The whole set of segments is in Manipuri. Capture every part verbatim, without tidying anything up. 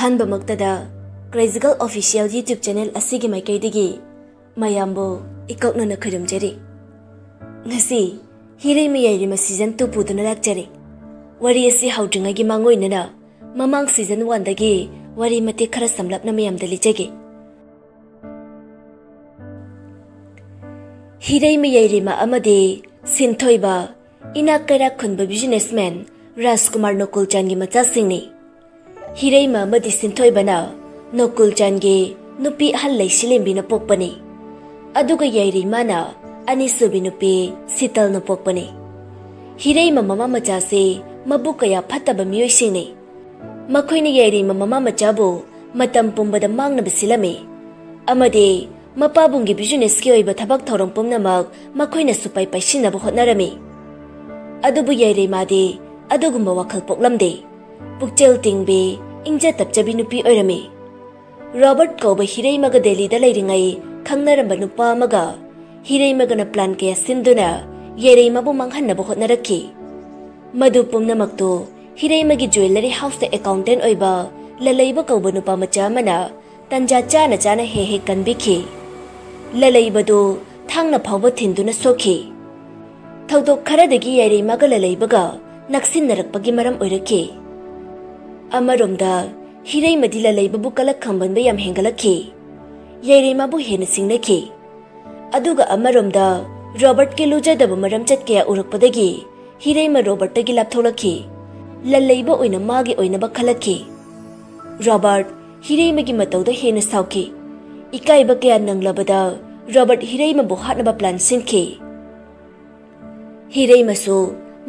ꯑꯍꯥꯟꯕꯃꯛꯇꯗ ꯀ꯭ꯔꯦꯖꯤꯀꯦꯜ ꯑꯣꯐꯤꯁꯤꯌꯦꯜ YouTube ꯆꯦꯅꯦꯜ ꯑꯁꯤꯒꯤ ꯃꯥꯏꯀꯩꯗꯒꯤ ꯃꯌꯥꯝꯕꯨ ꯏꯀꯣꯛꯅꯅ ꯈꯨꯔꯨꯝꯖꯔꯤ꯫ ꯉꯁꯤ ꯍꯤꯔꯩꯃ ꯌꯥꯏꯔꯤꯃ ꯁꯤꯖꯟ ꯇꯨ ꯄꯨꯗꯨꯅ ꯂꯥꯛꯆꯔꯤ꯫ ꯋꯥꯔꯤ ꯑꯁꯤ ꯍꯧꯗ꯭ꯔꯤꯉꯩꯒꯤ ꯃꯥꯡꯑꯣꯏꯅꯅ ꯃꯃꯥꯡ ꯁꯤꯖꯟ ꯋꯥꯟꯗꯒꯤ ꯋꯥꯔꯤ ꯃꯇꯦꯛ ꯈꯔ ꯁꯝꯂꯞꯅ ꯃꯌꯥꯝꯗ ꯂꯤꯖꯒꯦ꯫ ꯍꯤꯔꯩꯃ ꯌꯥꯏꯔꯤꯃ ꯑꯃꯗꯤ ꯁꯤꯟꯊꯣꯏꯕ ꯏꯅꯥꯛ ꯀꯩꯔꯥꯛ ꯈꯨꯟꯕ ꯕꯤꯖꯤꯅꯦꯁꯃꯦꯟ ꯔꯥꯖꯀꯨꯃꯥꯔ ꯅꯣꯀꯨꯜꯆꯥꯟꯒꯤ ꯃꯆꯥꯁꯤꯡꯅꯤ꯫ ꯍꯤꯔꯩꯃ ꯑꯃꯗꯤ ꯁꯤꯟꯊꯣꯏꯕꯅ ꯅꯣꯀꯨꯜꯆꯥꯟꯒꯤ ꯅꯨꯄꯤ ꯑꯍꯜ ꯂꯩꯁꯤꯂꯦꯝꯕꯤꯅ ꯄꯣꯛꯄꯅꯤ꯫ ꯑꯗꯨꯒ ꯌꯥꯏꯔꯤꯃꯥꯅ ꯑꯅꯤꯁꯨꯕꯤ ꯅꯨꯄꯤ ꯁꯤꯇꯜꯅ ꯄꯣꯛꯄꯅꯤ꯫ ꯍꯤꯔꯩꯃ ꯃꯃꯥ ꯃꯆꯥꯁꯤ ꯃꯕꯨꯛ ꯀꯌꯥ ꯐꯠꯇꯕ ꯃꯤꯑꯣꯏꯁꯤꯡꯅꯤ꯫ ꯃꯈꯣꯏꯅ ꯌꯥꯏꯔꯤꯃ ꯃꯃꯥ ꯃꯆꯥꯕꯨ ꯃꯇꯝ ꯄꯨꯝꯕꯗ ꯃꯥꯡꯅꯕ ꯁꯤꯜꯂꯝꯃꯤ ꯑꯃꯗꯤ ꯃꯄꯥꯕꯨꯡꯒꯤ ꯕꯤꯖꯤꯅꯦꯁꯀꯤ ꯑꯣꯏꯕ ꯊꯕꯛ ꯊꯧꯔꯝ ꯄꯨꯝꯅꯃꯛ ꯃꯈꯣꯏꯅ ꯁꯨꯄꯥꯏ ꯄꯥꯏꯁꯤꯟꯅꯕ ꯍꯣꯠꯅꯔꯝꯃꯤ꯫ ꯑꯗꯨꯕꯨ ꯌꯥꯏꯔꯤꯃꯥꯗꯤ ꯑꯗꯨꯒꯨꯝꯕ ꯋꯥꯈꯜ ꯄꯣꯛꯂꯝꯗꯦ꯫ ꯄꯨꯛꯆꯦꯜ ꯇꯤꯡꯕꯤ, ꯏꯪꯖ ꯇꯞꯆꯕꯤ ꯅꯨꯄꯤ ꯑꯣꯏꯔꯝꯃꯤ꯫ ꯔꯣꯕꯔꯠ ꯀꯧꯕ ꯍꯤꯔꯩꯃꯒ ꯗꯦꯜꯂꯤꯗ ꯂꯩꯔꯤꯉꯩ ꯈꯪꯅꯔꯝꯕ ꯅꯨꯄꯥ ꯑꯃꯒ ꯍꯤꯔꯩꯃꯒꯅ ꯄ꯭ꯂꯥꯟ ꯀꯌꯥ ꯁꯤꯟꯗꯨꯅ ꯌꯥꯏꯔꯤꯃꯕꯨ ꯃꯥꯡꯍꯟꯅꯕ ꯍꯣꯠꯅꯔꯛꯈꯤ꯫ ꯃꯗꯨ ꯄꯨꯝꯅꯃꯛꯇꯨ ꯍꯤꯔꯩꯃꯒꯤ ꯖꯨꯋꯦꯂꯔꯤ ꯍꯥꯎꯁꯇ ꯑꯦꯀꯥꯎꯟꯇꯦꯟ ꯑꯣꯏꯕ ꯂꯂꯩꯕ ꯀꯧꯕ ꯅꯨꯄꯥ ꯃꯆꯥ ꯑꯃꯅ ꯇꯟꯖꯥ ꯆꯥꯅ ꯆꯥꯅ ꯍꯦꯛ ꯍꯦꯛ ꯀꯟꯕꯤꯈꯤ꯫ ꯂꯂꯩꯕꯗꯨ ꯊꯥꯡꯅ ꯐꯥꯎꯕ ꯊꯤꯟꯗꯨꯅ ꯁꯣꯛꯈꯤ꯫ ꯊꯧꯗꯣꯛ ꯈꯔꯗꯒꯤ ꯌꯥꯏꯔꯩꯃꯒ ꯂꯂꯩꯕꯒ ꯅꯛꯁꯤꯟꯅꯔꯛꯄꯒꯤ ꯃꯔꯝ ꯑꯣꯏꯔꯛꯈꯤ꯫ ꯑꯃꯔꯣꯝꯗ ꯍꯤꯔꯩꯃꯗꯤ ꯂꯂꯩꯕꯕꯨ ꯀꯂꯛ ꯈꯝꯕꯟꯕ ꯌꯥꯝ ꯍꯦꯟꯒꯠꯂꯛꯈꯤ꯫ ꯌꯥꯏꯔꯩꯃꯕꯨ ꯍꯦꯟꯅ ꯁꯤꯡꯅꯈꯤ꯫ ꯑꯗꯨꯒ ꯑꯃꯔꯣꯝꯗ ꯔꯣꯕꯔꯠꯀꯤ ꯂꯨꯖꯗꯕ ꯃꯔꯝꯆꯠ ꯀꯌꯥ ꯎꯔꯛꯄꯗꯒꯤ ꯍꯤꯔꯩꯃ ꯔꯣꯕꯔꯠꯇꯒꯤ ꯂꯥꯞꯊꯣꯛꯂꯛꯈꯤ꯫ ꯂꯂꯩꯕ ꯑꯣꯏꯅ ꯃꯥꯒꯤ ꯑꯣꯏꯅꯕ ꯈꯜꯂꯛꯈꯤ꯫ ꯔꯣꯕꯔꯠ ꯍꯤꯔꯩꯃꯒꯤ ꯃꯇꯧꯗ ꯍꯦꯟꯅ ꯁꯥꯎꯈꯤ꯫ ꯏꯀꯥꯏꯕ ꯀꯌꯥ ꯅꯪꯂꯕꯗ ꯔꯣꯕꯔꯠ ꯍꯤꯔꯩꯃꯕꯨ ꯍꯥꯠꯅꯕ ꯄ꯭ꯂꯥꯟ ꯁꯤꯟꯈꯤ꯫ ꯍꯤꯔꯩꯃꯁꯨ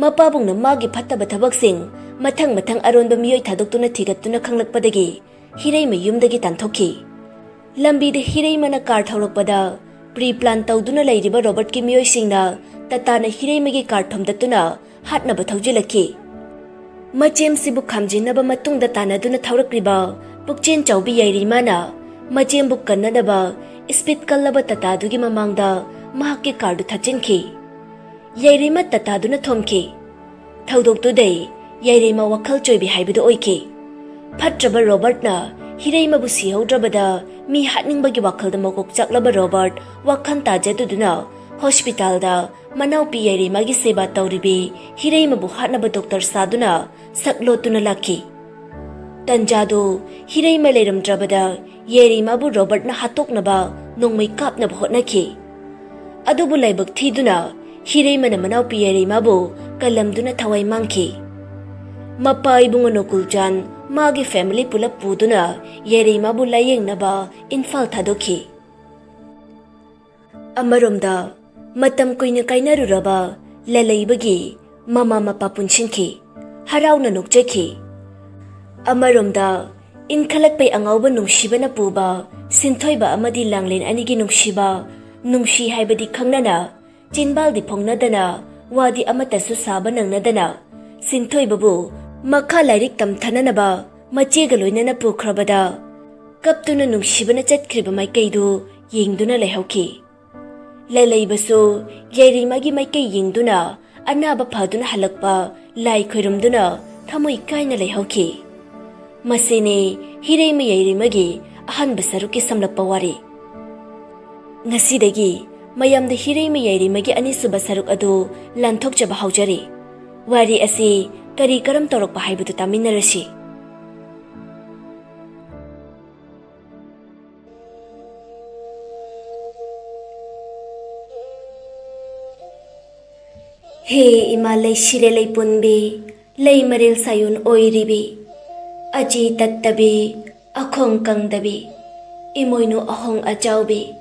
ꯃꯄꯥꯕꯨꯡꯅ ꯃꯥꯒꯤ ꯐꯠꯇꯕ ꯊꯕꯛꯁꯤꯡ ꯃꯊꯪ ꯃꯊꯪ ꯑꯔꯣꯟꯕ ꯃꯤꯑꯣꯏ ꯊꯥꯗꯣꯛꯇꯨꯅ ꯊꯤꯒꯠꯇꯨꯅ ꯈꯪꯂꯛꯄꯗꯒꯤ ꯍꯤꯔꯩꯃ ꯌꯨꯝꯗꯒꯤ ꯇꯥꯟꯊꯣꯛꯈꯤ꯫ ꯂꯝꯕꯤꯗ ꯍꯤꯔꯩꯃꯅ ꯀꯥꯔ ꯊꯧꯔꯛꯄꯗ ꯄ꯭ꯔꯤ ꯄ꯭ꯂꯥꯟ ꯇꯧꯗꯨꯅ ꯂꯩꯔꯤꯕ ꯔꯣꯕꯔꯠꯀꯤ ꯃꯤꯑꯣꯏꯁꯤꯡꯅ ꯇꯇꯥꯅ ꯍꯤꯔꯩꯃꯒꯤ ꯀꯥꯔ ꯊꯣꯝꯗꯠꯇꯨꯅ ꯍꯥꯠꯅꯕ ꯊꯧꯖꯤꯜꯂꯛꯈꯤ꯫ ꯃꯆꯦꯝꯁꯤꯕꯨ ꯈꯥꯝꯖꯤꯟꯅꯕ ꯃꯇꯨꯡꯗ ꯇꯥꯟꯅꯗꯨꯅ ꯊꯧꯔꯛꯂꯤꯕ ꯄꯨꯛꯆꯦꯜ ꯆꯥꯎꯕꯤ ꯌꯥꯏꯔꯤꯃꯥꯅ ꯃꯆꯦꯝꯕꯨ ꯀꯟꯅꯅꯕ ꯏꯁꯄꯤꯠ ꯀꯜꯂꯕ ꯇꯇꯥꯗꯨꯒꯤ ꯃꯃꯥꯡꯗ ꯃꯍꯥꯛꯀꯤ ꯀꯥꯔꯗꯨ ꯊꯠꯆꯤꯟꯈꯤ꯫ ꯌꯥꯏꯔꯤꯃ ꯇꯇꯥꯗꯨꯅ ꯊꯣꯝꯈꯤ꯫ ꯊꯧꯗꯣꯛꯇꯨꯗꯩ ꯌꯥꯏꯔꯤꯃ ꯋꯥꯈꯜ ꯆꯣꯏꯕꯤ ꯍꯥꯏꯕꯗꯨ ꯑꯣꯏꯈꯤ꯫ ꯐꯠꯇ꯭ꯔꯕ ꯔꯣꯕꯔꯠꯅ ꯍꯤꯔꯩꯃꯕꯨ ꯁꯤꯍꯧꯗ꯭ꯔꯕꯗ ꯃꯤ ꯍꯥꯠꯅꯤꯡꯕꯒꯤ ꯋꯥꯈꯜꯗ ꯃꯀꯣꯛ ꯆꯥꯛꯂꯕ ꯔꯣꯕꯔꯠ ꯋꯥꯈꯜ ꯇꯥꯖꯗꯗꯨꯅ ꯍꯣꯁꯄꯤꯇꯥꯜꯗ ꯃꯅꯥꯎꯄꯤ ꯌꯥꯏꯔꯤꯃꯥꯒꯤ ꯁꯦꯕꯥ ꯇꯧꯔꯤꯕꯤ ꯍꯤꯔꯩꯃꯕꯨ ꯍꯥꯠꯅꯕ ꯗꯣꯛꯇꯔ ꯁꯥꯗꯨꯅ ꯁꯛ ꯂꯣꯠꯇꯨꯅ ꯂꯥꯛꯈꯤ꯫ ꯇꯟꯖꯥꯗꯨ ꯍꯤꯔꯩꯃ ꯂꯩꯔꯝꯗ꯭ꯔꯕꯗ ꯌꯥꯏꯔꯤꯃꯥꯕꯨ ꯔꯣꯕꯔꯠꯅ ꯍꯥꯠꯇꯣꯛꯅꯕ ꯅꯣꯡꯃꯩ ꯀꯥꯞꯅꯕ ꯍꯣꯠꯅꯈꯤ꯫ ꯑꯗꯨꯕꯨ ꯂꯥꯏꯕꯛ ꯊꯤꯗꯨꯅ ꯍꯤꯔꯩꯃꯅ ꯃꯅꯥꯎꯄꯤ ꯌꯥꯏꯔꯤꯃꯥꯕꯨ ꯀꯜꯂꯝꯗꯨꯅ ꯊꯋꯥꯏ ꯃꯥꯡꯈꯤ꯫ ꯃꯄꯥ ꯏꯕꯨꯡꯉꯣ ꯅꯣꯀꯨꯜꯆꯥꯟ ꯃꯥꯒꯤ ꯐꯦꯃꯤꯂꯤ ꯄꯨꯂꯞ ꯄꯨꯗꯨꯅ ꯌꯥꯏꯔꯤꯃꯥꯕꯨ ꯂꯥꯌꯦꯡꯅꯕ ꯏꯝꯐꯥꯜ ꯊꯥꯗꯣꯛꯈꯤ꯫ ꯑꯃꯔꯣꯝꯗ ꯃꯇꯝ ꯀꯨꯏꯅ ꯀꯥꯏꯅꯔꯨꯔꯕ ꯂꯂꯩꯕꯒꯤ ꯃꯃꯥ ꯃꯄꯥ ꯄꯨꯟꯁꯤꯟꯈꯤ, ꯍꯔꯥꯎꯅ ꯅꯣꯛꯆꯈꯤ꯫ ꯑꯃꯔꯣꯝꯗ ꯏꯟꯈꯠꯂꯛꯄꯩ ꯑꯉꯥꯎꯕ ꯅꯨꯡꯁꯤꯕꯅ ꯄꯨꯕ ꯁꯤꯟꯊꯣꯏꯕ ꯑꯃꯗꯤ ꯂꯥꯡꯂꯦꯟ ꯑꯅꯤꯒꯤ ꯅꯨꯡꯁꯤꯕ, ꯅꯨꯡꯁꯤ ꯍꯥꯏꯕꯗꯤ ꯈꯪꯅꯅ, ꯆꯤꯟꯕꯥꯜꯗꯤ ꯐꯣꯡꯅꯗꯅ, ꯋꯥꯗꯤ ꯑꯃꯠꯇꯁꯨ ꯁꯥꯕ ꯅꯪꯅꯗꯅ, ꯁꯤꯟꯊꯣꯏꯕꯕꯨ ꯃꯈꯥ ꯂꯥꯏꯔꯤꯛ ꯇꯝꯊꯅꯅꯕ ꯃꯆꯦꯒ ꯂꯣꯏꯅꯅ ꯄꯨꯈ꯭ꯔꯕꯗ, ꯀꯞꯇꯨꯅ ꯅꯨꯡꯁꯤꯕꯅ ꯆꯠꯈ꯭ꯔꯤꯕ ꯃꯥꯏꯀꯩꯗꯨ ꯌꯦꯡꯗꯨꯅ ꯂꯩꯍꯧꯈꯤ꯫ ꯂꯂꯩꯕꯁꯨ ꯌꯥꯏꯔꯤꯃꯥꯒꯤ ꯃꯥꯏꯀꯩ ꯌꯦꯡꯗꯨꯅ ꯑꯅꯥꯕ ꯐꯗꯨꯅ ꯍꯜꯂꯛꯄ ꯂꯥꯏ ꯈꯣꯏꯔꯨꯝꯗꯨꯅ ꯊꯃꯣꯏ ꯀꯥꯏꯅ ꯂꯩꯍꯧꯈꯤ꯫ ꯃꯁꯤꯅꯤ ꯍꯤꯔꯩꯃ ꯌꯥꯏꯔꯤꯃꯒꯤ ꯑꯍꯥꯟꯕ ꯁꯔꯨꯛꯀꯤ ꯁꯝꯂꯞꯄ ꯋꯥꯔꯤ꯫ ꯉꯁꯤꯗꯒꯤ ꯃꯌꯥꯝꯗ ꯍꯤꯔꯩꯃ ꯌꯥꯏꯔꯤꯃꯒꯤ ꯑꯅꯤꯁꯨꯕ ꯁꯔꯨꯛ ꯑꯗꯨ ꯂꯥꯟꯊꯣꯛꯆꯕ ꯍꯧꯖꯔꯤ꯫ ꯋꯥꯔꯤ ꯑꯁꯤ ꯀꯔꯤ ꯀꯔꯝ ꯇꯧꯔꯛꯄ ꯍꯥꯏꯕꯗꯨ ꯇꯥꯃꯤꯟꯅꯔꯁꯤ꯫ ꯍꯦ ꯏꯃꯥ ꯂꯩꯁꯤꯔꯦ ꯂꯩꯄꯨꯟꯕꯤ, ꯂꯩ ꯃꯔꯦꯜ ꯁꯥꯌꯣꯟ ꯑꯣꯏꯔꯤꯕꯤ, ꯑꯆꯤ ꯇꯠꯇꯕꯤ, ꯑꯈꯣꯡ ꯀꯪꯗꯕꯤ, ꯏꯃꯣꯏꯅꯨ ꯑꯍꯣꯡ ꯑꯆꯥꯎꯕꯤ,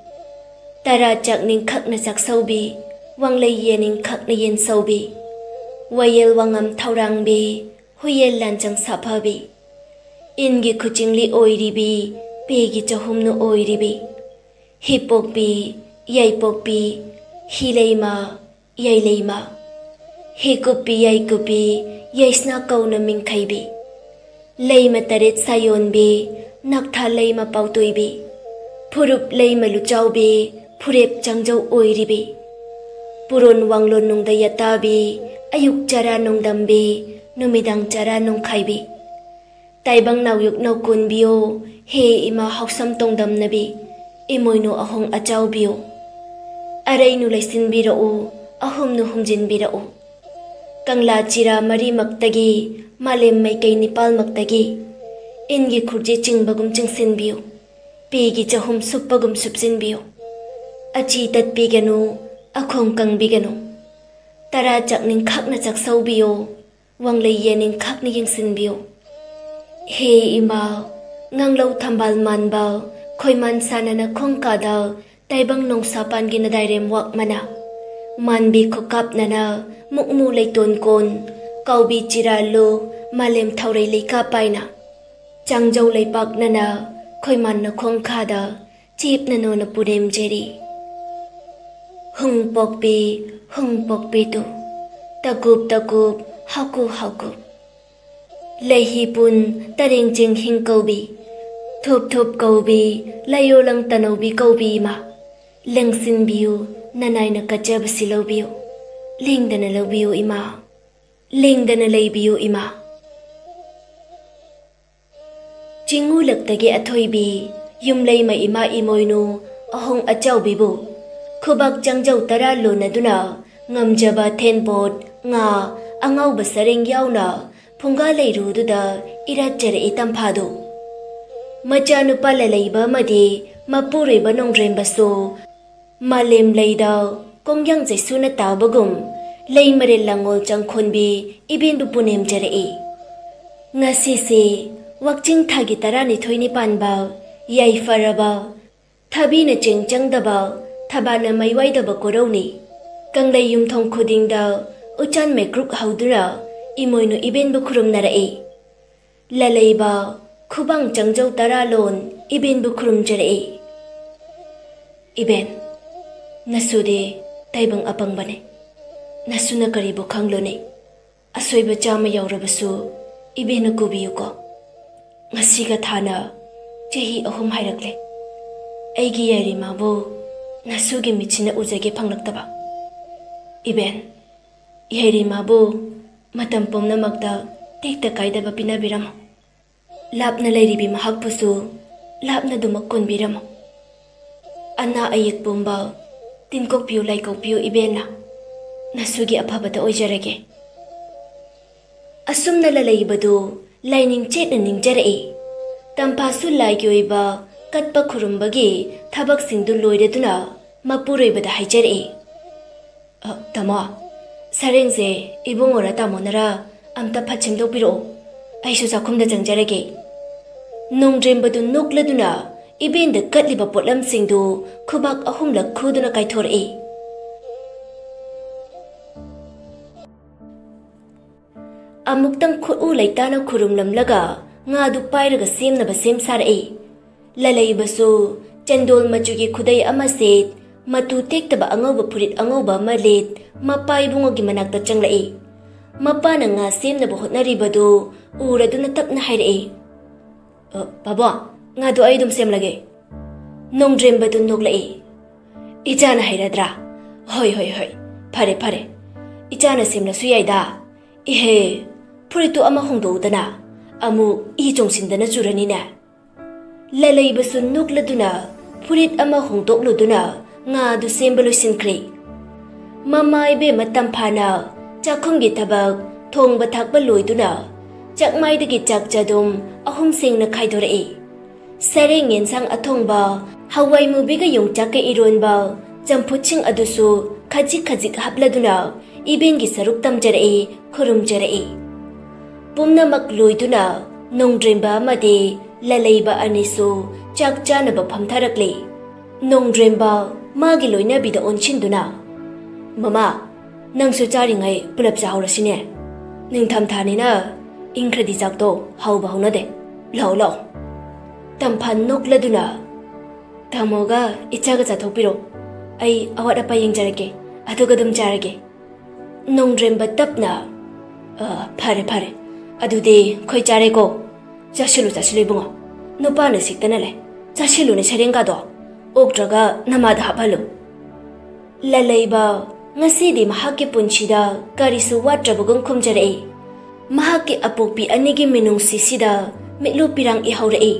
ꯇꯔꯥ ꯆꯥꯛꯅꯤꯡꯈꯛꯅ ꯆꯥꯛꯁꯧꯕꯤ, ꯋꯥꯡꯂꯩ ꯌꯦꯅꯤꯡꯈꯛꯅ ꯌꯦꯟꯁꯧꯕꯤ, ꯋꯥꯌꯦꯜ ꯋꯥꯉꯝ ꯊꯧꯔꯥꯡꯕꯤ, ꯍꯨꯌꯦꯜ ꯂꯥꯟꯆꯪ ꯁꯥꯐꯕꯤ, ꯏꯟꯒꯤ ꯈꯨꯆꯤꯡꯂꯤ ꯑꯣꯏꯔꯤꯕꯤ, ꯄꯦꯒꯤ ꯆꯍꯨꯝꯅꯨ ꯑꯣꯏꯔꯤꯕꯤ, ꯍꯤꯄꯣꯛꯄꯤ, ꯌꯥꯏꯄꯣꯛꯄꯤ, ꯍꯤꯂꯩꯃ, ꯌꯥꯏꯂꯩꯃ, ꯍꯤꯀꯨꯞꯄꯤ, ꯌꯥꯏꯀꯨꯞꯄꯤ, ꯌꯥꯏꯁꯅꯥ ꯀꯧꯅ ꯃꯤꯡꯈꯩꯕꯤ, ꯂꯩꯃ ꯇꯔꯦꯠ ꯁꯥꯌꯣꯟꯕꯤ, ꯅꯥꯛꯊꯥ ꯂꯩꯃ ꯄꯥꯎꯇꯣꯏꯕꯤ, ꯐꯨꯔꯨꯞ ꯂꯩꯃ ꯂꯨꯆꯥꯎꯕꯤ, ꯐꯨꯔꯦꯞ ꯆꯥꯡꯖꯧ ꯑꯣꯏꯔꯤꯕꯤ, ꯄꯨꯔꯣꯟ ꯋꯥꯡꯂꯣꯟ ꯅꯨꯡꯗ ꯌꯥꯇꯥꯕꯤ, ꯑꯌꯨꯛ ꯆꯔꯥ ꯅꯨꯡꯗꯝꯕꯤ, ꯅꯨꯃꯤꯗꯥꯡ ꯆꯔꯥ ꯅꯨꯡꯈꯥꯏꯕꯤ, ꯇꯥꯏꯕꯪ ꯅꯥꯎꯌꯨꯛ ꯅꯧꯀꯣꯟꯕꯤꯌꯣ, ꯍꯦ ꯏꯃꯥ ꯍꯥꯎꯁꯝ ꯇꯣꯡꯗꯝꯅꯕꯤ, ꯏꯃꯣꯏꯅꯨ ꯑꯍꯣꯡ ꯑꯆꯥꯎꯕꯤꯌꯣ꯫ ꯑꯔꯩꯅꯨ ꯂꯩꯁꯤꯟꯕꯤꯔꯛꯎ, ꯑꯍꯨꯝꯅꯨ ꯍꯨꯝꯖꯤꯟꯕꯤꯔꯛꯎ꯫ ꯀꯪꯂꯥ ꯆꯤꯔꯥ ꯃꯔꯤꯃꯛꯇꯒꯤ, ꯃꯥꯂꯦꯝ ꯃꯥꯏꯀꯩ ꯅꯤꯄꯥꯜꯃꯛꯇꯒꯤ, ꯏꯟꯒꯤ ꯈꯨꯔꯖꯤ ꯆꯤꯡꯕꯒꯨꯝ ꯆꯤꯡꯁꯤꯟꯕꯤꯌꯨ, ꯄꯤꯒꯤ ꯆꯍꯨꯝ ꯁꯨꯞꯄꯒꯨꯝ ꯁꯨꯞꯆꯤꯟꯕꯤꯌꯨ꯫ ꯑꯆꯤ ꯇꯠꯄꯤꯒꯅꯨ, ꯑꯈꯣꯡ ꯀꯪꯕꯤꯒꯅꯨ꯫ ꯇꯔꯥ ꯆꯥꯛꯅꯤꯡꯈꯥꯛꯅ ꯆꯥꯛꯁꯧꯕꯤꯌꯨ, ꯋꯥꯡꯂꯩ ꯌꯦꯅꯤꯡꯈꯥꯛꯅ ꯌꯦꯡꯁꯤꯟꯕꯤꯌꯨ꯫ ꯍꯦ ꯏꯃꯥ, ꯉꯥꯡꯂꯧ ꯊꯝꯕꯥꯜ ꯃꯥꯟꯕ, ꯈꯣꯏꯃꯥꯟ ꯁꯥꯟꯅꯅ ꯈꯣꯡꯀꯥꯗ, ꯇꯥꯏꯕꯪ ꯅꯣꯡꯁꯥꯄꯥꯟꯒꯤ ꯅꯗꯥꯏꯔꯦꯝ ꯋꯥꯛꯃꯅ, ꯃꯥꯟꯕꯤ ꯈꯨꯀꯥꯞꯅꯅ, ꯃꯨꯛꯃꯨ ꯂꯩꯇꯣꯟ ꯀꯣꯟ, ꯀꯥꯎꯕꯤ ꯆꯤꯔꯥꯜꯂꯨ, ꯃꯥꯂꯦꯝ ꯊꯧꯔꯩ ꯂꯩꯀꯥ ꯄꯥꯏꯅ, ꯆꯥꯡꯖꯧ ꯂꯩꯄꯥꯛꯅꯅ, ꯈꯣꯏꯃꯥꯟꯅ ꯈꯣꯡꯈꯥꯗ, ꯆꯦꯞꯅ ꯅꯣꯅ ꯄꯨꯅꯦꯝꯖꯔꯤ꯫ ꯍꯨꯡ ꯄꯣꯛꯄꯤ, ꯍꯨꯡ ꯄꯣꯛꯄꯤ ꯇꯨ, ꯇꯀꯨꯞ ꯇꯀꯨꯞ, ꯍꯥꯀꯨ ꯍꯥꯀꯨ꯫ ꯂꯩꯍꯤ ꯄꯨꯟ ꯇꯔꯦꯡ ꯆꯦꯡ ꯍꯤꯡ ꯀꯧꯕꯤ, ꯊꯨꯞ ꯊꯨꯞ ꯀꯧꯕꯤ, ꯂꯩꯌꯣ ꯂꯪ ꯇꯅꯧꯕꯤ ꯀꯧꯕꯤ ꯏꯃꯥ꯫ ꯂꯦꯡꯁꯤꯟꯕꯤꯌꯨ, ꯅꯅꯥꯏꯅ ꯀꯠꯆꯕꯁꯤ ꯂꯧꯕꯤꯌꯨ꯫ ꯂꯦꯡꯗꯅ ꯂꯧꯕꯤꯌꯨ ꯏꯃꯥ꯫ ꯂꯦꯡꯗꯅ ꯂꯩꯕꯤꯌꯨ ꯏꯃꯥ꯫ ꯆꯤꯡꯉꯨ ꯂꯛꯇꯒꯤ ꯑꯊꯣꯏꯕꯤ, ꯌꯨꯝꯂꯩꯃ ꯏꯃꯥ ꯏꯃꯣꯏꯅꯨ, ꯑꯍꯣꯡ ꯑꯆꯥꯎꯕꯤꯕꯨ ꯈꯨꯕꯥꯛ ꯆꯥꯡꯖꯧ ꯇꯔꯥ ꯂꯣꯟꯅꯗꯨꯅ, ꯉꯝꯖꯕ ꯊꯦꯟꯄꯣꯠ, ꯉꯥ, ꯑꯉꯥꯎꯕ ꯁꯔꯦꯡ ꯌꯥꯎꯅ ꯐꯨꯡꯒꯥ ꯂꯩꯔꯨꯗꯨꯗ ꯏꯔꯥꯠꯆꯔꯛꯏ ꯇꯝꯐꯥꯗꯨ꯫ ꯃꯆꯥꯅꯨꯄꯥ ꯂꯂꯩꯕ ꯑꯃꯗꯤ ꯃꯄꯨꯔꯣꯏꯕ ꯅꯣꯡꯗ꯭ꯔꯦꯝꯕꯁꯨ ꯃꯥꯂꯦꯝ ꯂꯩꯗ ꯀꯣꯡꯌꯥꯡ ꯆꯩꯁꯨꯅ ꯇꯥꯕꯒꯨꯝ, ꯂꯩ ꯃꯔꯦꯜ ꯂꯥꯡꯉꯣꯜ ꯆꯪꯈꯣꯟꯕꯤ ꯏꯕꯦꯟꯕꯨ ꯄꯨꯅꯦꯝꯖꯔꯛꯏ꯫ ꯉꯁꯤꯁꯦ ꯋꯥꯛꯆꯤꯡ ꯊꯥꯒꯤ ꯇꯔꯥꯅꯤꯊꯣꯏꯅꯤ ꯄꯥꯟꯕ ꯌꯥꯏꯐꯔꯕ, ꯊꯕꯤꯅ ꯆꯦꯡ ꯆꯪꯗꯕ, ꯊꯕꯥꯅ ꯃꯩ ꯋꯥꯏꯗꯕ ꯀꯣꯔꯧꯅꯤ꯫ ꯀꯪꯂꯩ ꯌꯨꯝꯊꯣꯡ ꯈꯨꯗꯤꯡꯗ ꯎꯆꯥꯟ ꯃꯩꯀ꯭ꯔꯨꯛ ꯍꯧꯗꯨꯅ ꯏꯃꯣꯏꯅꯨ ꯏꯕꯦꯟꯕꯨ ꯈꯨꯔꯨꯝꯅꯔꯛꯏ꯫ ꯂꯂꯩꯕ ꯈꯨꯕꯥꯡ ꯆꯪꯖꯧ ꯇꯔꯥ ꯂꯣꯟ ꯏꯕꯦꯟꯕꯨ ꯈꯨꯔꯨꯝꯖꯔꯛꯏ꯫ ꯏꯕꯦꯟ, ꯅꯁꯨꯗꯤ ꯇꯥꯏꯕꯪ ꯑꯄꯪꯕꯅꯤ꯫ ꯅꯁꯨꯅ ꯀꯔꯤꯕꯨ ꯈꯪꯂꯨꯅꯤ? ꯑꯁꯣꯏꯕ ꯆꯥꯝꯃ ꯌꯧꯔꯕꯁꯨ ꯏꯕꯦꯟꯅ ꯀꯨꯕꯤꯌꯨꯀꯣ꯫ ꯉꯁꯤꯒ ꯊꯥꯅ ꯆꯍꯤ ꯑꯍꯨꯝ ꯍꯥꯏꯔꯛꯂꯦ꯫ ꯑꯩꯒꯤ ꯌꯥꯏꯔꯤꯃꯥꯕꯨ ꯅꯁꯨꯒꯤ ꯃꯤꯠꯁꯤꯅ ꯎꯖꯒꯦ ꯐꯪꯂꯛꯇꯕ꯫ ꯏꯕꯦꯟ, ꯌꯥꯏꯔꯤꯃꯥꯕꯨ ꯃꯇꯝ ꯄꯨꯝꯅꯃꯛꯇ ꯇꯦꯛꯇ ꯀꯥꯏꯗꯕ ꯄꯤꯅꯕꯤꯔꯝꯃꯨ꯫ ꯂꯥꯞꯅ ꯂꯩꯔꯤꯕꯤ ꯃꯍꯥꯛꯄꯨꯁꯨ ꯂꯥꯞꯅ ꯑꯗꯨꯃꯛ ꯀꯣꯟꯕꯤꯔꯝꯃꯨ꯫ ꯑꯅꯥ ꯑꯌꯦꯛ ꯄꯨꯝꯕ ꯇꯤꯟꯀꯣꯛꯄꯤꯌꯨ ꯂꯥꯏꯀꯣꯛꯄꯤꯌꯨ ꯏꯕꯦꯟꯅ, ꯅꯁꯨꯒꯤ ꯑꯐꯕꯇ ꯑꯣꯏꯖꯔꯒꯦ꯫ ꯑꯁꯨꯝꯅ ꯂꯂꯩꯕꯗꯨ ꯂꯥꯏꯅꯤꯡ ꯆꯦꯠꯅ ꯅꯤꯡꯖꯔꯛꯏ꯫ ꯇꯝꯐꯥꯁꯨ ꯂꯥꯏꯒꯤ ꯑꯣꯏꯕ ꯀꯠꯄ ꯈꯨꯔꯨꯝꯕꯒꯤ ꯊꯕꯛꯁꯤꯡꯗꯨ ꯂꯣꯏꯔꯗꯨꯅ ꯃꯄꯨꯔꯣꯏꯕꯗ ꯍꯥꯏꯖꯔꯛꯏ꯫ "ꯑ, ꯇꯥꯃꯣ, ꯁꯔꯦꯡꯁꯦ ꯏꯕꯨꯡꯉꯣꯔ ꯇꯥꯃꯣꯅꯔ ꯑꯝꯇ ꯐꯠ ꯁꯦꯝꯗꯣꯛꯄꯤꯔꯛꯑꯣ, ꯑꯩꯁꯨ ꯆꯥꯛꯈꯨꯝꯗ ꯆꯪꯖꯔꯒꯦ꯫" ꯅꯣꯡꯗ꯭ꯔꯦꯝꯕꯗꯨ ꯅꯣꯛꯂꯗꯨꯅ ꯏꯕꯦꯟꯗ ꯀꯠꯂꯤꯕ ꯄꯣꯠꯂꯝꯁꯤꯡꯗꯨ ꯈꯨꯕꯥꯛ ꯑꯍꯨꯝꯂꯛ ꯈꯨꯗꯨꯅ ꯀꯥꯏꯊꯣꯔꯛꯏ꯫ ꯑꯃꯨꯛꯇꯪ ꯈꯨꯠꯎ ꯂꯩꯇꯥꯅ ꯈꯨꯔꯨꯝꯂꯝꯂꯒ ꯉꯥꯗꯨ ꯄꯥꯏꯔꯒ ꯁꯦꯝꯅꯕ ꯁꯦꯝ ꯁꯥꯔꯛꯏ꯫ ꯂꯂꯩꯕꯁꯨ ꯆꯟꯗꯣꯜ ꯃꯆꯨꯒꯤ ꯈꯨꯗꯩ ꯑꯃ ꯁꯦꯠ, ꯃꯇꯨ ꯇꯦꯛꯇꯕ ꯑꯉꯧꯕ ꯐꯨꯔꯤꯠ ꯑꯉꯧꯕ ꯑꯃ ꯂꯤꯠ, ꯃꯄꯥ ꯏꯕꯨꯡꯉꯣꯒꯤ ꯃꯅꯥꯛꯇ ꯆꯪꯂꯛꯏ꯫ ꯃꯄꯥꯅ ꯉꯥ ꯁꯦꯝꯅꯕ ꯍꯣꯠꯅꯔꯤꯕꯗꯨ ꯎꯔꯗꯨꯅ ꯇꯞꯅ ꯍꯥꯏꯔꯛꯏ, "ꯑ, ꯕꯥꯕꯣ, ꯉꯥꯗꯣ ꯑꯩ ꯑꯗꯨꯝ ꯁꯦꯝꯂꯒꯦ꯫" ꯅꯣꯡꯗ꯭ꯔꯦꯝꯕꯗꯨ ꯅꯣꯛꯂꯛꯏ꯫ "ꯏꯆꯥꯅ ꯍꯩꯔꯗ꯭ꯔꯥ? ꯍꯣꯏ, ꯍꯣꯏ, ꯍꯣꯏ, ꯐꯔꯦ, ꯐꯔꯦ꯫ ꯏꯆꯥꯅ ꯁꯦꯝꯂꯁꯨ ꯌꯥꯏꯗ꯫ ꯏꯍꯦ, ꯐꯨꯔꯤꯠꯇꯨ ꯑꯃ ꯍꯣꯡꯗꯣꯛꯎꯗꯅ, ꯑꯃꯨꯛ ꯏ ꯆꯣꯡꯁꯤꯟꯗꯅ ꯆꯨꯔꯅꯤꯅꯦ꯫" ꯂꯂꯩꯕꯁꯨ ꯅꯣꯛꯂꯗꯨꯅ ꯐꯨꯔꯤꯠ ꯑꯃ ꯍꯣꯡꯗꯣꯛꯂꯨꯗꯨꯅ ꯉꯥꯗꯨ ꯁꯦꯝꯕ ꯂꯣꯏꯁꯤꯟꯈ꯭ꯔꯦ꯫ ꯃꯃꯥ ꯏꯕꯦꯝꯃ ꯇꯝꯐꯥꯅ ꯆꯥꯛꯈꯨꯝꯒꯤ ꯊꯕꯛ ꯊꯣꯡꯕ ꯊꯥꯛꯄ ꯂꯣꯏꯗꯨꯅ ꯆꯥꯛꯃꯥꯏꯗꯒꯤ ꯆꯥꯛ ꯆꯗꯨꯝ ꯑꯍꯨꯝ ꯁꯦꯡꯅ ꯈꯥꯏꯗꯣꯔꯛꯏ꯫ ꯁꯔꯦꯡ ꯌꯦꯟꯁꯥꯡ ꯑꯊꯣꯡꯕ, ꯍꯋꯥꯏ ꯃꯨꯕꯤꯒ ꯌꯣꯡꯆꯥꯛꯀ ꯏꯔꯣꯟꯕ, ꯆꯝꯐꯨꯠꯁꯤꯡ ꯑꯗꯨꯁꯨ ꯈꯖꯤꯛ ꯈꯖꯤꯛ ꯍꯥꯞꯂꯗꯨꯅ ꯏꯕꯦꯟꯒꯤ ꯁꯔꯨꯛ ꯇꯝꯖꯔꯛꯏ, ꯈꯨꯔꯨꯝꯖꯔꯛꯏ꯫ ꯄꯨꯝꯅꯃꯛ ꯂꯣꯏꯗꯨꯅ ꯅꯣꯡꯗ꯭ꯔꯦꯝꯕ ꯑꯃꯗꯤ ꯂꯂꯩꯕ ꯑꯅꯤꯁꯨ ꯆꯥꯛ ꯆꯥꯅꯕ ꯐꯝꯊꯔꯛꯂꯤ꯫ ꯅꯣꯡꯗ꯭ꯔꯦꯝꯕ ꯃꯥꯒꯤ ꯂꯣꯏꯅꯕꯤꯗ ꯑꯣꯟꯁꯤꯟꯗꯨꯅ, "ꯃꯃꯥ, ꯅꯪꯁꯨ ꯆꯥꯔꯤꯉꯩ ꯄꯨꯂꯞ ꯆꯥꯍꯧꯔꯁꯤꯅꯦ꯫ ꯅꯤꯡꯊꯝꯊꯥꯅꯤꯅ ꯏꯪꯈ꯭ꯔꯗꯤ ꯆꯥꯛꯇꯣ ꯍꯥꯎꯕ ꯍꯧꯅꯗꯦ꯫ ꯂꯥꯛꯑꯣ, ꯂꯥꯛꯑꯣ꯫" ꯇꯝꯐꯥ ꯅꯣꯛꯂꯗꯨꯅ, "ꯇꯥꯃꯣꯒ ꯏꯆꯥꯒ ꯆꯥꯊꯣꯛꯄꯤꯔꯣ꯫ ꯑꯩ ꯑꯋꯥꯠ ꯑꯄꯥ ꯌꯦꯡꯖꯔꯛꯀꯦ, ꯑꯗꯨꯒ ꯑꯗꯨꯝ ꯆꯥꯔꯒꯦ꯫" ꯅꯣꯡꯗ꯭ꯔꯦꯝꯕ ꯇꯞꯅ, "ꯑ, ꯐꯔꯦ, ꯐꯔꯦ꯫ ꯑꯗꯨꯗꯤ ꯑꯩꯈꯣꯏ ꯆꯥꯔꯦꯀꯣ꯫ ꯆꯥꯁꯤꯜꯂꯨ, ꯆꯥꯁꯤꯜꯂꯨ ꯏꯕꯨꯡꯉꯣ꯫ ꯅꯨꯄꯥꯅ ꯁꯤꯛꯇꯅ ꯂꯩ꯫ ꯆꯥꯁꯤꯜꯂꯨꯅꯦ ꯁꯔꯦꯡꯒꯥꯗꯣ꯫ ꯑꯣꯛꯇ꯭ꯔꯒ ꯅꯃꯥꯗ ꯍꯥꯞꯍꯜꯂꯨ꯫" ꯂꯂꯩꯕ ꯉꯁꯤꯗꯤ ꯃꯍꯥꯛꯀꯤ ꯄꯨꯟꯁꯤꯗ ꯀꯔꯤꯁꯨ ꯋꯥꯠꯇ꯭ꯔꯕꯒꯨꯝ ꯈꯨꯝꯖꯔꯛꯏ꯫ ꯃꯍꯥꯛꯀꯤ ꯑꯄꯣꯛꯄꯤ ꯑꯅꯤꯒꯤ ꯃꯤꯅꯨꯡꯁꯤꯁꯤꯗ ꯃꯤꯠꯂꯨ ꯄꯤꯔꯥꯡ ꯏꯍꯧꯔꯛꯏ꯫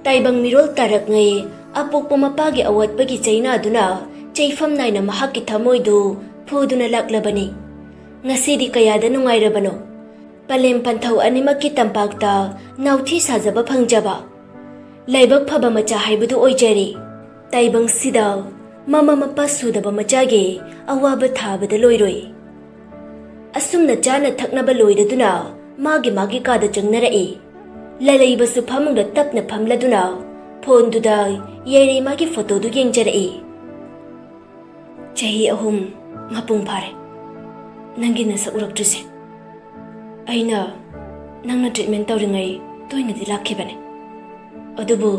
ꯇꯥꯏꯕꯪ ꯃꯤꯔꯣꯜ ꯇꯥꯔꯛꯉꯩ ꯑꯄꯣꯛꯄ ꯃꯄꯥꯒꯤ ꯑꯋꯥꯠꯄꯒꯤ ꯆꯩꯅꯥꯗꯨꯅ ꯆꯩꯐꯝ ꯅꯥꯏꯅ ꯃꯍꯥꯛꯀꯤ ꯊꯃꯣꯏꯗꯨ ꯐꯨꯗꯨꯅ ꯂꯥꯛꯂꯕꯅꯤ꯫ ꯉꯁꯤꯗꯤ ꯀꯌꯥꯗ ꯅꯨꯡꯉꯥꯏꯔꯕꯅꯣ꯫ ꯄꯂꯦꯝ ꯄꯟꯊꯧ ꯑꯅꯤꯃꯛꯀꯤ ꯇꯝꯄꯥꯛꯇ ꯅꯥꯎꯊꯤ ꯁꯥꯖꯕ ꯐꯪꯖꯕ꯫ ꯂꯥꯏꯕꯛ ꯐꯕ ꯃꯆꯥ ꯍꯥꯏꯕꯗꯨ ꯑꯣꯏꯖꯔꯦ꯫ ꯇꯥꯏꯕꯪꯁꯤꯗ ꯃꯃꯥ ꯃꯄꯥ ꯁꯨꯗꯕ ꯃꯆꯥꯒꯤ ꯑꯋꯥꯕ ꯊꯥꯕꯗ ꯂꯣꯏꯔꯣꯏ꯫ ꯑꯁꯨꯝꯅ ꯆꯥꯅ ꯊꯛꯅꯕ ꯂꯣꯏꯔꯗꯨꯅ ꯃꯥꯒꯤ ꯃꯥꯒꯤ ꯀꯥꯗ ꯆꯪꯅꯔꯛꯏ꯫ ꯂꯂꯩꯕꯁꯨ ꯐꯃꯨꯡꯗ ꯇꯞꯅ ꯐꯝꯂꯗꯨꯅ ꯐꯣꯟꯗꯨꯗ ꯌꯥꯏꯔꯤꯃꯥꯒꯤ ꯐꯣꯇꯣꯗꯨ ꯌꯦꯡꯖꯔꯛꯏ꯫ ꯆꯍꯤ ꯑꯍꯨꯝ ꯃꯄꯨꯡ ꯐꯥꯔꯦ ꯅꯪꯒꯤ ꯅꯁꯛ ꯎꯔꯛꯇ꯭ꯔꯤꯁꯦ꯫ ꯑꯩꯅ ꯅꯪꯅ ꯇ꯭ꯔꯤꯠꯃꯦꯟ ꯇꯧꯔꯤꯉꯩ ꯇꯣꯏꯅꯗꯤ ꯂꯥꯛꯈꯤꯕꯅꯦ, ꯑꯗꯨꯕꯨ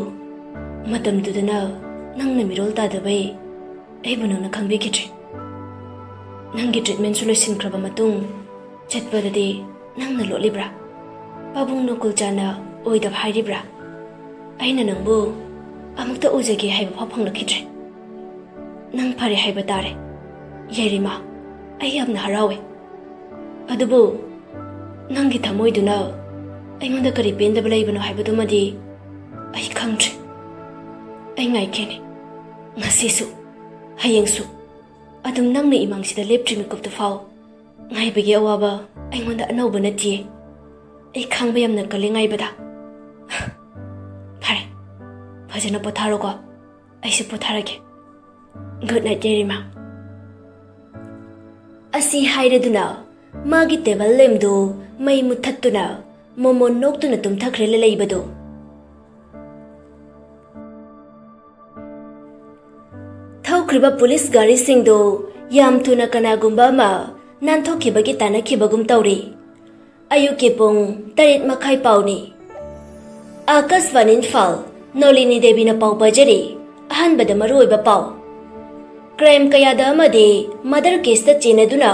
ꯃꯇꯝꯗꯨꯗꯅ ꯅꯪꯅ ꯃꯤꯔꯣꯜ ꯇꯥꯗꯕꯩ ꯑꯩꯕꯨ ꯅꯪꯅ ꯈꯪꯕꯤꯈꯤꯗ꯭ꯔꯦ꯫ ꯅꯪꯒꯤ ꯇ꯭ꯔꯤꯠꯃꯦꯟꯁꯨ ꯂꯣꯏꯁꯤꯟꯈ꯭ꯔꯕ ꯃꯇꯨꯡ ꯆꯠꯄꯗꯗꯤ ꯅꯪꯅ ꯂꯣꯠꯂꯤꯕ꯭ꯔꯥ? ꯄꯥꯕꯨꯡ ꯅꯣꯀꯨꯜ ꯆꯥꯅ ꯑꯣꯏꯗꯕ ꯍꯥꯏꯔꯤꯕ꯭ꯔꯥ? ꯑꯩꯅ ꯅꯪꯕꯨ ꯑꯃꯨꯛꯇ ꯎꯖꯒꯦ ꯍꯥꯏꯕ ꯐꯥꯎ ꯐꯪꯂꯛꯈꯤꯗ꯭ꯔꯦ꯫ ꯅꯪ ꯐꯔꯦ ꯍꯥꯏꯕ ꯇꯥꯔꯦ, ꯌꯥꯏꯔꯤꯃꯥ꯫ ꯑꯩ ꯌꯥꯝꯅ ꯍꯔꯥꯎꯋꯦ꯫ ꯑꯗꯨꯕꯨ ꯅꯪꯒꯤ ꯊꯃꯣꯏꯗꯨꯅ ꯑꯩꯉꯣꯟꯗ ꯀꯔꯤ ꯄꯦꯟꯗꯕ ꯂꯩꯕꯅꯣ ꯍꯥꯏꯕꯗꯨꯃꯗꯤ ꯑꯩ ꯈꯪꯗ꯭ꯔꯦ꯫ ꯑꯩ ꯉꯥꯏꯒꯦꯅꯦ, ꯉꯁꯤꯁꯨ, ꯍꯌꯦꯡꯁꯨ꯫ ꯑꯗꯨꯝ ꯅꯪꯅ ꯏꯃꯥꯡꯁꯤꯗ ꯂꯦꯞꯇ꯭ꯔꯤ ꯃꯤꯀꯨꯞꯇꯨ ꯐꯥꯎ꯫ ꯉꯥꯏꯕꯒꯤ ꯑꯋꯥꯕ ꯑꯩꯉꯣꯟꯗ ꯑꯅꯧꯕ ꯅꯠꯇꯤꯌꯦ꯫ ꯑꯩ ꯈꯥꯡꯕ ꯌꯥꯝꯅ ꯀꯜꯂꯤ ꯉꯥꯏꯕꯗ꯫ ꯐꯔꯦ, ꯐꯖꯅ ꯄꯣꯊꯥꯔꯣꯀꯣ꯫ ꯑꯩꯁꯨ ꯄꯣꯊꯥꯔꯒꯦ꯫ Good night, ꯌꯥꯏꯔꯤꯃꯥ꯫ ꯑꯁꯤ ꯍꯥꯏꯔꯗꯨꯅ ꯃꯥꯒꯤ ꯇꯦꯕꯜ ꯂꯦꯝꯗꯨ ꯃꯩ ꯃꯨꯊꯠꯇꯨꯅ ꯃꯣꯃꯣꯟ ꯅꯣꯛꯇꯨꯅ ꯇꯨꯝꯊꯈ꯭ꯔꯦ ꯂꯂꯩꯕꯗꯨ꯫ ꯊꯧꯈ꯭ꯔꯤꯕ ꯄꯨꯂꯤꯁ ꯒꯥꯔꯤꯁꯤꯡꯗꯨ ꯌꯥꯝ ꯊꯨꯅ ꯀꯅꯥꯒꯨꯝꯕ ꯑꯃ ꯅꯥꯟꯊꯣꯛꯈꯤꯕꯒꯤ ꯇꯥꯟꯅꯈꯤꯕꯒꯨꯝ ꯇꯧꯔꯤ꯫ ꯑꯌꯨꯛꯀꯤ ꯄꯨꯡ ꯇꯔꯦꯠ ꯃꯈꯥꯏ ꯄꯥꯎꯅꯤ꯫ ꯑꯥꯀꯥꯁꯕꯥꯅꯤ ꯏꯝꯐꯥꯜ, ꯅꯣꯂꯤꯅꯤ ꯗꯦꯕꯤꯅ ꯄꯥꯎ ꯄꯥꯖꯔꯤ꯫ ꯑꯍꯥꯟꯕꯗ ꯃꯔꯨꯑꯣꯏꯕ ꯄꯥꯎ꯫ ꯀ꯭ꯔꯥꯏꯝ ꯀꯌꯥꯗ ꯑꯃꯗꯤ ꯃꯔꯗꯔ ꯀꯦꯁꯇ ꯆꯦꯟꯅꯗꯨꯅ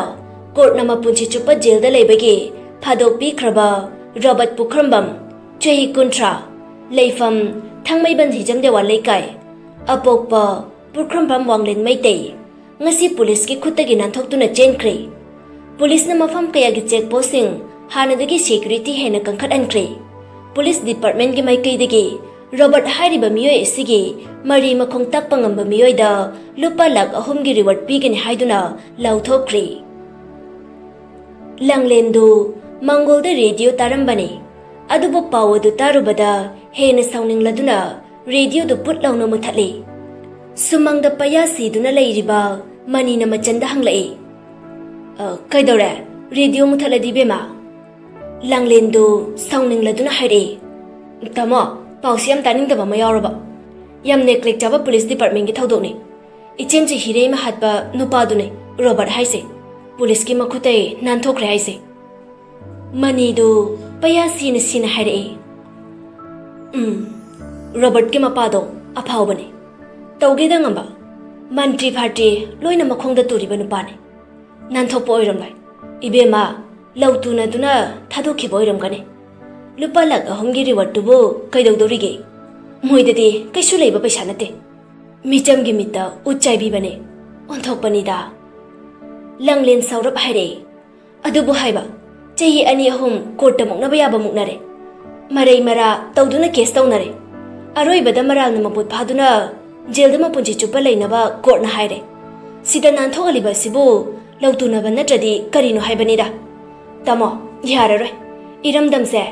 ꯀꯣꯔꯠꯅ ꯃꯄꯨꯟꯁꯤ ꯆꯨꯞꯄ ꯖꯦꯜꯗ ꯂꯩꯕꯒꯤ ꯊꯥꯗꯣꯛꯄꯤꯈ꯭ꯔꯕ ꯔꯣꯕꯔꯠ ꯄꯨꯈ꯭ꯔꯝꯕꯝ, ꯆꯍꯤ ꯀꯨꯟꯊ꯭ꯔꯥ, ꯂꯩꯐꯝ ꯊꯥꯡꯃꯩꯕꯟ ꯍꯤꯖꯝ ꯗꯦꯋꯥꯟ ꯂꯩꯀꯥꯏ, ꯑꯄꯣꯛꯄ ꯄꯨꯈ꯭ꯔꯝꯕꯝ ꯋꯥꯡꯂꯦꯟ ꯃꯩꯇꯩ, ꯉꯁꯤ ꯄꯨꯂꯤꯁꯀꯤ ꯈꯨꯠꯇꯒꯤ ꯅꯥꯟꯊꯣꯛꯇꯨꯅ ꯆꯦꯟꯈ꯭ꯔꯦ꯫ ꯄꯨꯂꯤꯁꯅ ꯃꯐꯝ ꯀꯌꯥꯒꯤ ꯆꯦꯛ ꯄꯣꯁꯁꯤꯡ ꯍꯥꯟꯅꯗꯒꯤ ꯁꯦꯀ꯭ꯌꯨꯔꯤꯇꯤ ꯍꯦꯟꯅ ꯀꯟꯈꯠꯍꯟꯈ꯭ꯔꯦ꯫ ꯄꯨꯂꯤꯁ ꯗꯤꯄꯥꯔꯠꯃꯦꯟꯒꯤ ꯃꯥꯏꯀꯩꯗꯒꯤ ꯔꯣꯕꯔꯠ ꯍꯥꯏꯔꯤꯕ ꯃꯤꯑꯣꯏ ꯑꯁꯤꯒꯤ ꯃꯔꯤ ꯃꯈꯣꯡ ꯇꯥꯛꯄ ꯉꯝꯕ ꯃꯤꯑꯣꯏꯗ ꯂꯨꯄꯥ ꯂꯥꯈ ꯑꯍꯨꯝꯒꯤ ꯔꯤꯋꯥꯔꯗ ꯄꯤꯒꯅꯤ ꯍꯥꯏꯗꯨꯅ ꯂꯥꯎꯊꯣꯛꯈ꯭ꯔꯤ꯫ ꯂꯥꯡꯂꯦꯟꯗꯨ ꯃꯪꯒꯣꯜꯗ ꯔꯦꯗꯤꯑꯣ ꯇꯥꯔꯝꯕꯅꯤ꯫ ꯑꯗꯨꯕꯨ ꯄꯥꯎ ꯑꯗꯨ ꯇꯥꯔꯨꯕꯗ ꯍꯦꯟꯅ ꯁꯥꯎꯅꯤꯡꯂꯗꯨꯅ ꯔꯦꯗꯤꯑꯣꯗꯨ ꯄꯨꯠ ꯂꯥꯎꯅ ꯃꯨꯊꯠꯂꯤ꯫ ꯁꯨꯃꯥꯡꯗ ꯄꯩꯌꯥ ꯁꯤꯗꯨꯅ ꯂꯩꯔꯤꯕ ꯃꯅꯤꯅ ꯃꯆꯟꯗ ꯍꯪꯂꯛꯏ, "ꯑ, ꯀꯩꯗꯧꯔꯦ? ꯔꯦꯗꯤꯑꯣ ꯃꯨꯊꯠꯂꯗꯤ, ꯏꯕꯦꯝꯃ?" ꯂꯥꯡꯂꯦꯟꯗꯨ ꯁꯥꯎꯅꯤꯡꯂꯗꯨꯅ ꯍꯥꯏꯔꯛꯏ, "ꯇꯥꯃꯣ, ꯄꯥꯎꯁꯤ ꯌꯥꯝ ꯇꯥꯅꯤꯡꯗꯕ ꯑꯃ ꯌꯥꯎꯔꯕ꯫ ꯌꯥꯝ ꯅꯦꯒ꯭ꯂꯦꯛ ꯆꯥꯕ ꯄꯨꯂꯤꯁ ꯗꯤꯄꯥꯔꯠꯃꯦꯟꯒꯤ ꯊꯧꯗꯣꯛꯅꯤ꯫ ꯏꯆꯦꯝꯆꯤ ꯍꯤꯔꯦꯝ ꯍꯥꯠꯄ ꯅꯨꯄꯥꯗꯨꯅꯤ ꯔꯣꯕꯔꯠ ꯍꯥꯏꯁꯦ꯫ ꯄꯨꯂꯤꯁꯀꯤ ꯃꯈꯨꯠꯇꯩ ꯅꯥꯟꯊꯣꯛꯈ꯭ꯔꯦ ꯍꯥꯏꯁꯦ꯫" ꯃꯅꯤꯗꯨ ꯄꯩꯌꯥ ꯁꯤꯅ ꯁꯤꯅ ꯍꯥꯏꯔꯛꯏ, "ꯎꯝ, ꯔꯣꯕꯔꯠꯀꯤ ꯃꯄꯥꯗꯣ ꯑꯐꯥꯎꯕꯅꯦ꯫ ꯇꯧꯒꯦꯗ ꯉꯝꯕ꯫ ꯃꯟꯇ꯭ꯔꯤ ꯐꯥꯇ꯭ꯔꯤ ꯂꯣꯏꯅ ꯃꯈꯣꯡꯗ ꯇꯨꯔꯤꯕ ꯅꯨꯄꯥꯅꯦ꯫ ꯅꯥꯟꯊꯣꯛꯄ ꯑꯣꯏꯔꯝꯂꯣꯏ꯫ ꯏꯕꯦꯝꯃ, ꯂꯧ ꯇꯨꯅꯗꯨꯅ ꯊꯥꯗꯣꯛꯈꯤꯕ ꯑꯣꯏꯔꯝꯒꯅꯤ꯫ ꯂꯨꯄꯥ ꯂꯥꯈ ꯑꯍꯨꯝꯒꯤ ꯔꯤꯋꯥꯔꯗꯇꯨꯕꯨ ꯀꯩꯗꯧꯗꯧꯔꯤꯒꯦ? ꯃꯣꯏꯗꯗꯤ ꯀꯩꯁꯨ ꯂꯩꯕ ꯄꯩꯁꯥ ꯅꯠꯇꯦ꯫ ꯃꯤꯆꯝꯒꯤ ꯃꯤꯠꯇ ꯎꯠ ꯆꯥꯏꯕꯤꯕꯅꯦ꯫ ꯑꯣꯟꯊꯣꯛꯄꯅꯤꯗ꯫" ꯂꯥꯡꯂꯦꯟ ꯁꯥꯎꯔꯞ ꯍꯥꯏꯔꯛꯏ, "ꯑꯗꯨꯕꯨ ꯍꯥꯏꯕ, ꯆꯍꯤ ꯑꯅꯤ ꯑꯍꯨꯝ ꯀꯣꯔꯠꯇ ꯃꯨꯛꯅꯕ ꯌꯥꯕ ꯃꯨꯛꯅꯔꯦ꯫ ꯃꯔꯩ ꯃꯔꯥ ꯇꯧꯗꯨꯅ ꯀꯦꯁ ꯇꯧꯅꯔꯦ꯫ ꯑꯔꯣꯏꯕꯗ ꯃꯔꯥꯜꯅ ꯃꯄꯨꯠ ꯐꯥꯗꯨꯅ ꯖꯦꯜꯗ ꯃꯄꯨꯟꯁꯤ ꯆꯨꯞꯄ ꯂꯩꯅꯕ ꯀꯣꯔꯠꯅ ꯍꯥꯏꯔꯦ꯫ ꯁꯤꯗ ꯅꯥꯟꯊꯣꯛꯍꯜꯂꯤꯕ ꯑꯁꯤꯕꯨ ꯂꯧꯇꯨꯅꯕ ꯅꯠꯇ꯭ꯔꯗꯤ ꯀꯔꯤꯅꯣ ꯍꯥꯏꯕꯅꯤꯗ꯫ ꯇꯥꯃꯣ, ꯌꯥꯔꯔꯣꯏ꯫ ꯏꯔꯝꯗꯝꯁꯦ,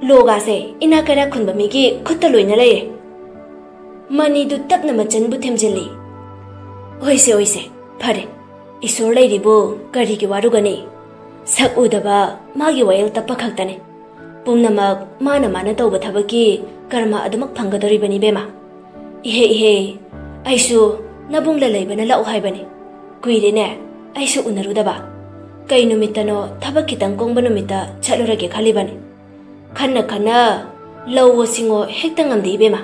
ꯂꯣꯒꯥꯁꯦ ꯏꯅꯥꯛ ꯀꯩꯔꯥꯛ ꯈꯨꯟꯕ ꯃꯤꯒꯤ ꯈꯨꯠꯇ ꯂꯣꯏꯅ ꯂꯩꯔꯦ꯫" ꯃꯅꯤꯗꯨ ꯇꯞꯅ ꯃꯆꯟꯕꯨ ꯊꯦꯝꯖꯤꯜꯂꯤ꯫ "ꯑꯣꯏꯁꯦ, ꯑꯣꯏꯁꯦ, ꯐꯔꯦ꯫ ꯏꯁꯣꯔ ꯂꯩꯔꯤꯕꯨ ꯀꯔꯤꯒꯤ ꯋꯥꯔꯨꯒꯅꯤ? ꯁꯛ ꯎꯗꯕ ꯃꯥꯒꯤ ꯋꯥꯌꯦꯜ ꯇꯞꯄ ꯈꯛꯇꯅꯤ꯫ ꯄꯨꯝꯅꯃꯛ ꯃꯥꯅ ꯃꯥꯅ ꯇꯧꯕ ꯊꯕꯛꯀꯤ ꯀꯔꯃ ꯑꯗꯨꯃꯛ ꯐꯪꯒꯗꯧꯔꯤꯕꯅꯤ, ꯏꯕꯦꯝꯃ꯫ ꯏꯍꯦ, ꯏꯍꯦ, ꯑꯩꯁꯨ ꯅꯕꯨꯡ ꯂꯂꯩꯕꯅ ꯂꯥꯛꯎ ꯍꯥꯏꯕꯅꯤ꯫ ꯀꯨꯏꯔꯦꯅꯦ ꯑꯩꯁꯨ ꯎꯅꯔꯨꯗꯕ꯫ ꯀꯩ ꯅꯨꯃꯤꯠꯇꯅꯣ ꯊꯕꯛ ꯈꯤꯇꯪ ꯀꯣꯝꯕ ꯅꯨꯃꯤꯠꯇ ꯆꯠꯂꯨꯔꯒꯦ ꯈꯜꯂꯤꯕꯅꯤ꯫ ꯈꯟꯅ ꯈꯟꯅ ꯂꯧꯋꯣ ꯁꯤꯡꯉꯣ ꯍꯦꯛꯇ ꯉꯝꯗꯦ, ꯏꯕꯦꯝꯃ꯫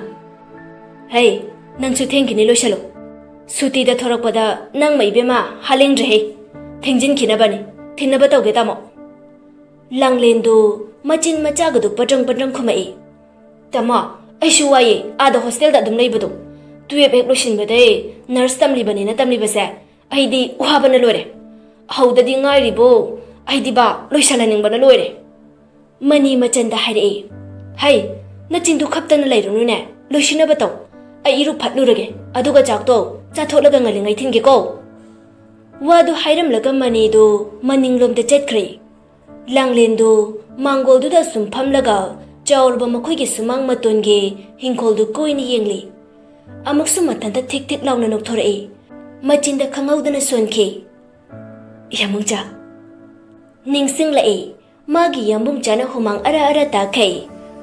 ꯍꯩ, ꯅꯪꯁꯨ ꯊꯦꯡꯈꯤꯅꯤ, ꯂꯣꯏꯁꯜꯂꯨ꯫ ꯁꯨꯇꯤꯗ ꯊꯣꯔꯛꯄꯗ ꯅꯪꯃ ꯏꯕꯦꯝꯃ ꯍꯥꯂꯦꯡꯗ꯭ꯔꯦꯍꯦ꯫ ꯊꯦꯡꯖꯤꯟꯈꯤꯅꯕꯅꯤ꯫ ꯊꯤꯡꯅꯕ ꯇꯧꯒꯦ, ꯇꯥꯃꯣ꯫" ꯂꯥꯡꯂꯦꯟꯗꯨ ꯃꯆꯤꯟ ꯃꯆꯥꯒꯗꯨ ꯄꯗ꯭ꯔꯪ ꯄꯗ꯭ꯔꯪ ꯈꯨꯝꯃꯛꯏ꯫ "ꯇꯥꯃꯣ, ꯑꯩꯁꯨ ꯋꯥꯏꯌꯦ ꯑꯥꯗ ꯍꯣꯁꯇꯦꯜꯗ ꯑꯗꯨꯝ ꯂꯩꯕꯗꯣ꯫ ꯇꯨꯌꯦꯞ ꯍꯦꯛ ꯂꯣꯏꯁꯤꯟꯕꯗꯩ ꯅꯔꯁ ꯇꯝꯂꯤꯕꯅꯤꯅ ꯇꯝꯂꯤꯕꯁꯦ ꯑꯩꯗꯤ ꯋꯥꯕꯅ ꯂꯣꯏꯔꯦ꯫ ꯍꯧꯗꯗꯤ ꯉꯥꯏꯔꯤꯕꯣ, ꯑꯩꯗꯤꯕꯥ ꯂꯣꯏꯁꯜꯍꯟꯅꯤꯡꯕꯅ ꯂꯣꯏꯔꯦ꯫" ꯃꯅꯤ ꯃꯆꯟꯗ ꯍꯥꯏꯔꯛꯏ, "ꯍꯩ, ꯅꯆꯤꯟꯗꯨ ꯈꯞꯇꯅ ꯂꯩꯔꯨꯅꯨꯅꯦ, ꯂꯣꯏꯁꯤꯟꯅꯕ ꯇꯧ꯫ ꯑꯩ ꯏꯔꯨ ꯐꯠꯂꯨꯔꯒꯦ, ꯑꯗꯨꯒ ꯆꯥꯛꯇꯣ ꯆꯥꯊꯣꯛꯂꯒ ꯉꯜꯂꯤꯉꯩ ꯊꯤꯟꯒꯦꯀꯣ꯫" ꯋꯥꯗꯨ ꯍꯥꯏꯔꯝꯂꯒ ꯃꯅꯤꯗꯨ ꯃꯅꯤꯡꯂꯣꯝꯗ ꯆꯠꯈ꯭ꯔꯦ꯫ ꯂꯥꯡꯂꯦꯟꯗꯨ ꯃꯥꯡꯒꯣꯜꯗꯨꯗ ꯁꯨꯝ ꯐꯝꯂꯒ ꯆꯥꯎꯔꯕ ꯃꯈꯣꯏꯒꯤ ꯁꯨꯃꯥꯡ ꯃꯇꯣꯟꯒꯤ ꯍꯤꯡꯈꯣꯜꯗꯨ ꯀꯣꯏꯅ ꯌꯦꯡꯂꯤ꯫ ꯑꯃꯨꯛꯁꯨ ꯃꯊꯟꯇ ꯊꯤꯛ ꯊꯤꯛ ꯂꯥꯎꯅ ꯅꯣꯛꯊꯣꯔꯛꯏ꯫ ꯃꯆꯤꯟꯗ ꯈꯪꯍꯧꯗꯅ ꯁꯣꯟꯈꯤ꯫ "ꯌꯥꯝꯕꯨꯡꯆꯥ!" ꯅꯤꯡꯁꯤꯡꯂꯛꯏ꯫ ꯃꯥꯒꯤ ꯌꯥꯝꯕꯨꯡꯆꯥꯅ ꯍꯨꯃꯥꯡ ꯑꯔ ꯑꯔ ꯇꯥꯈꯩ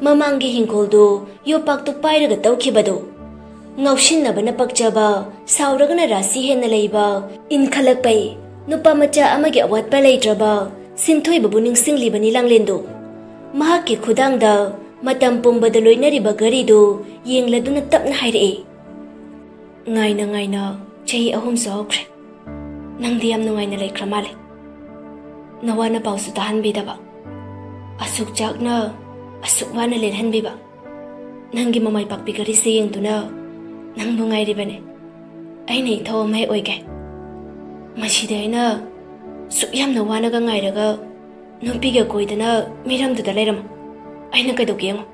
ꯃꯃꯥꯡꯒꯤ ꯍꯤꯡꯈꯣꯜꯗꯨ ꯌꯣꯄꯥꯛꯇꯨ ꯄꯥꯏꯔꯒ ꯇꯧꯈꯤꯕꯗꯨ꯫ ꯉꯥꯎꯁꯤꯟꯅꯕꯅ ꯄꯛꯆꯕ, ꯁꯥꯎꯔꯒꯅ ꯔꯥꯁꯤ ꯍꯦꯟꯅ ꯂꯩꯕ, ꯏꯟꯈꯠꯂꯛꯄꯩ ꯅꯨꯄꯥ ꯃꯆꯥ ꯑꯃꯒꯤ ꯑꯋꯥꯠꯄ ꯂꯩꯇ꯭ꯔꯕ ꯁꯤꯟꯊꯣꯏꯕꯕꯨ ꯅꯤꯡꯁꯤꯡꯂꯤꯕꯅꯤ ꯂꯥꯡꯂꯦꯟꯗꯨ꯫ ꯃꯍꯥꯛꯀꯤ ꯈꯨꯗꯥꯡꯗ ꯃꯇꯝ ꯄꯨꯝꯕꯗ ꯂꯣꯏꯅꯔꯤꯕ ꯘꯔꯤꯗꯨ ꯌꯦꯡꯂꯗꯨꯅ ꯇꯞꯅ ꯍꯥꯏꯔꯛꯏ꯫ "ꯉꯥꯏꯅ ꯉꯥꯏꯅ ꯆꯍꯤ ꯑꯍꯨꯝꯁꯨ ꯍꯧꯈ꯭ꯔꯦ꯫ ꯅꯪꯗꯤ ꯌꯥꯝ ꯅꯨꯡꯉꯥꯏꯅ ꯂꯩꯈ꯭ꯔ ꯃꯥꯜꯂꯦ꯫ ꯅꯋꯥꯅ ꯄꯥꯎꯁꯨ ꯇꯥꯍꯟꯕꯤꯗꯕ꯫ ꯑꯁꯨꯛ ꯆꯥꯛꯅ, ꯑꯁꯨꯛ ꯋꯥꯅ ꯂꯦꯜꯍꯟꯕꯤꯕ꯫ ꯅꯪꯒꯤ ꯃꯃꯥꯏ ꯄꯥꯛꯄꯤ ꯘꯔꯤꯁꯦ ꯌꯦꯡꯗꯨꯅ ꯅꯪꯕꯨ ꯉꯥꯏꯔꯤꯕꯅꯦ꯫ ꯑꯩꯅ ꯏꯊꯧ ꯑꯃ ꯍꯦꯛ ꯑꯣꯏꯒꯦ꯫ ꯃꯁꯤꯗꯤ ꯑꯩꯅ ꯁꯨꯛ ꯌꯥꯝꯅ ꯋꯥꯅꯒ ꯉꯥꯏꯔꯒ ꯅꯨꯄꯤꯒ ꯀꯣꯏꯗꯅ ꯃꯤꯔꯝꯗꯨꯗ ꯂꯩꯔꯝꯃꯣ꯫ ꯑꯩꯅ ꯀꯩꯗꯧꯒꯦ ꯌꯦꯡꯉꯣ꯫"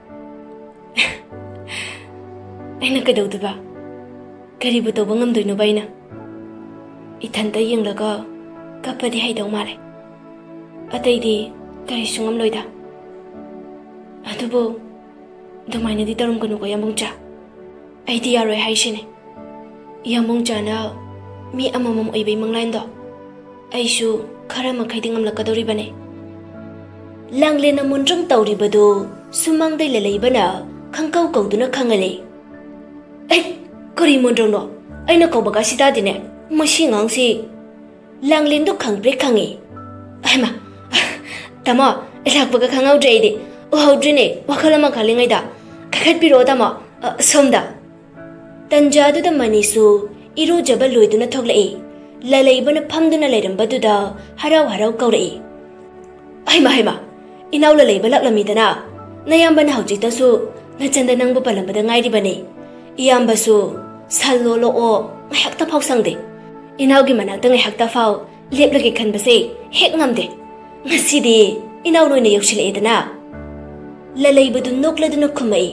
"ꯑꯩꯅ ꯀꯩꯗꯧꯗꯣꯏꯕ? ꯀꯔꯤꯕꯨ ꯇꯧꯕ ꯉꯝꯗꯣꯏꯅꯣꯕ ꯑꯩꯅ? ꯏꯊꯟꯇ ꯌꯦꯡꯂꯒ ꯀꯞꯄꯗꯤ ꯍꯩꯗꯧ ꯃꯥꯜꯂꯦ꯫ ꯑꯇꯩꯗꯤ ꯀꯔꯤꯁꯨ ꯉꯝꯂꯣꯏꯗ꯫ ꯑꯗꯨꯕꯨ ꯑꯗꯨꯃꯥꯏꯅꯗꯤ ꯇꯧꯔꯝꯒꯅꯨꯀꯣ ꯌꯥꯝꯕꯨꯡꯆꯥ꯫ ꯑꯩꯗꯤ ꯌꯥꯔꯣꯏ ꯍꯥꯏꯁꯤꯅꯦ꯫ ꯌꯥꯝꯕꯨꯡꯆꯥꯅ ꯃꯤ ꯑꯃꯃꯝ ꯑꯣꯏꯕꯩ ꯃꯪꯂꯥꯟꯗꯣ ꯑꯩꯁꯨ ꯈꯔ ꯃꯈꯩꯗꯤ ꯉꯝꯂꯛꯀꯗꯧꯔꯤꯕꯅꯦ꯫" ꯂꯥꯡꯂꯦꯟꯅ ꯃꯨꯟꯗ꯭ꯔꯪ ꯇꯧꯔꯤꯕꯗꯨ ꯁꯨꯃꯥꯡꯗꯩ ꯂꯂꯩꯕꯅ ꯈꯪꯀꯧ ꯀꯧꯗꯨꯅ ꯈꯪꯍꯜꯂꯦ꯫ "ꯑꯩ, ꯀꯔꯤ ꯃꯣꯟꯗ꯭ꯔꯪꯅꯣ? ꯑꯩꯅ ꯀꯧꯕꯒꯁꯤ ꯇꯥꯗꯦꯅꯦ꯫ ꯃꯁꯤ ꯑꯉꯥꯡꯁꯤ꯫" ꯂꯥꯡꯂꯦꯟꯗꯨ ꯈꯪꯄ꯭ꯔꯦꯛ ꯈꯪꯉꯤ꯫ "ꯍꯩꯃꯥ, ꯇꯥꯃꯣ, ꯂꯥꯛꯄꯒ ꯈꯪꯍꯧꯗ꯭ꯔꯦ ꯑꯩꯗꯤ꯫ ꯎꯍꯧꯗ꯭ꯔꯤꯅꯦ, ꯋꯥꯈꯜ ꯑꯃ ꯈꯜꯂꯤꯉꯩꯗ꯫ ꯀꯥꯈꯠꯄꯤꯔꯛꯑꯣ ꯇꯥꯃꯣ, ꯑ, ꯁꯣꯝꯗ꯫" ꯇꯟꯖꯥꯗꯨꯗ ꯃꯅꯤꯁꯨ ꯏꯔꯨꯖꯕ ꯂꯣꯏꯗꯨꯅ ꯊꯣꯛꯂꯛꯏ꯫ ꯂꯂꯩꯕꯅ ꯐꯝꯗꯨꯅ ꯂꯩꯔꯝꯕꯗꯨꯗ ꯍꯔꯥꯎ ꯍꯔꯥꯎ ꯀꯧꯔꯛꯏ꯫ "ꯍꯩꯃꯥ, ꯍꯩꯃꯥ, ꯏꯅꯥꯎ ꯂꯂꯩꯕ ꯂꯥꯛꯂꯝꯃꯤꯗꯅ꯫ ꯅꯌꯥꯝꯕꯅ ꯍꯧꯖꯤꯛꯇꯁꯨ ꯅꯆꯟꯗ ꯅꯪꯕꯨ ꯄꯜꯂꯝꯕꯗ ꯉꯥꯏꯔꯤꯕꯅꯤ꯫ ꯏꯌꯥꯝꯕꯁꯨ ꯁꯟ ꯂꯣꯜꯂꯛꯑꯣ ꯉꯥꯏꯍꯥꯛꯇ ꯐꯥꯎ ꯁꯪꯗꯦ꯫ ꯏꯅꯥꯎꯒꯤ ꯃꯅꯥꯛꯇ ꯉꯥꯏꯍꯥꯛꯇ ꯐꯥꯎ ꯂꯦꯞꯂꯒꯦ ꯈꯟꯕꯁꯦ ꯍꯦꯛ ꯉꯝꯗꯦ꯫ ꯉꯁꯤꯗꯤ ꯏꯅꯥꯎ ꯅꯣꯏꯅ ꯌꯧꯁꯤꯜꯂꯛꯑꯦꯗꯅ꯫" ꯂꯂꯩꯕꯗꯨ ꯅꯣꯛꯂꯗꯨꯅ ꯈꯨꯝꯃꯛꯏ,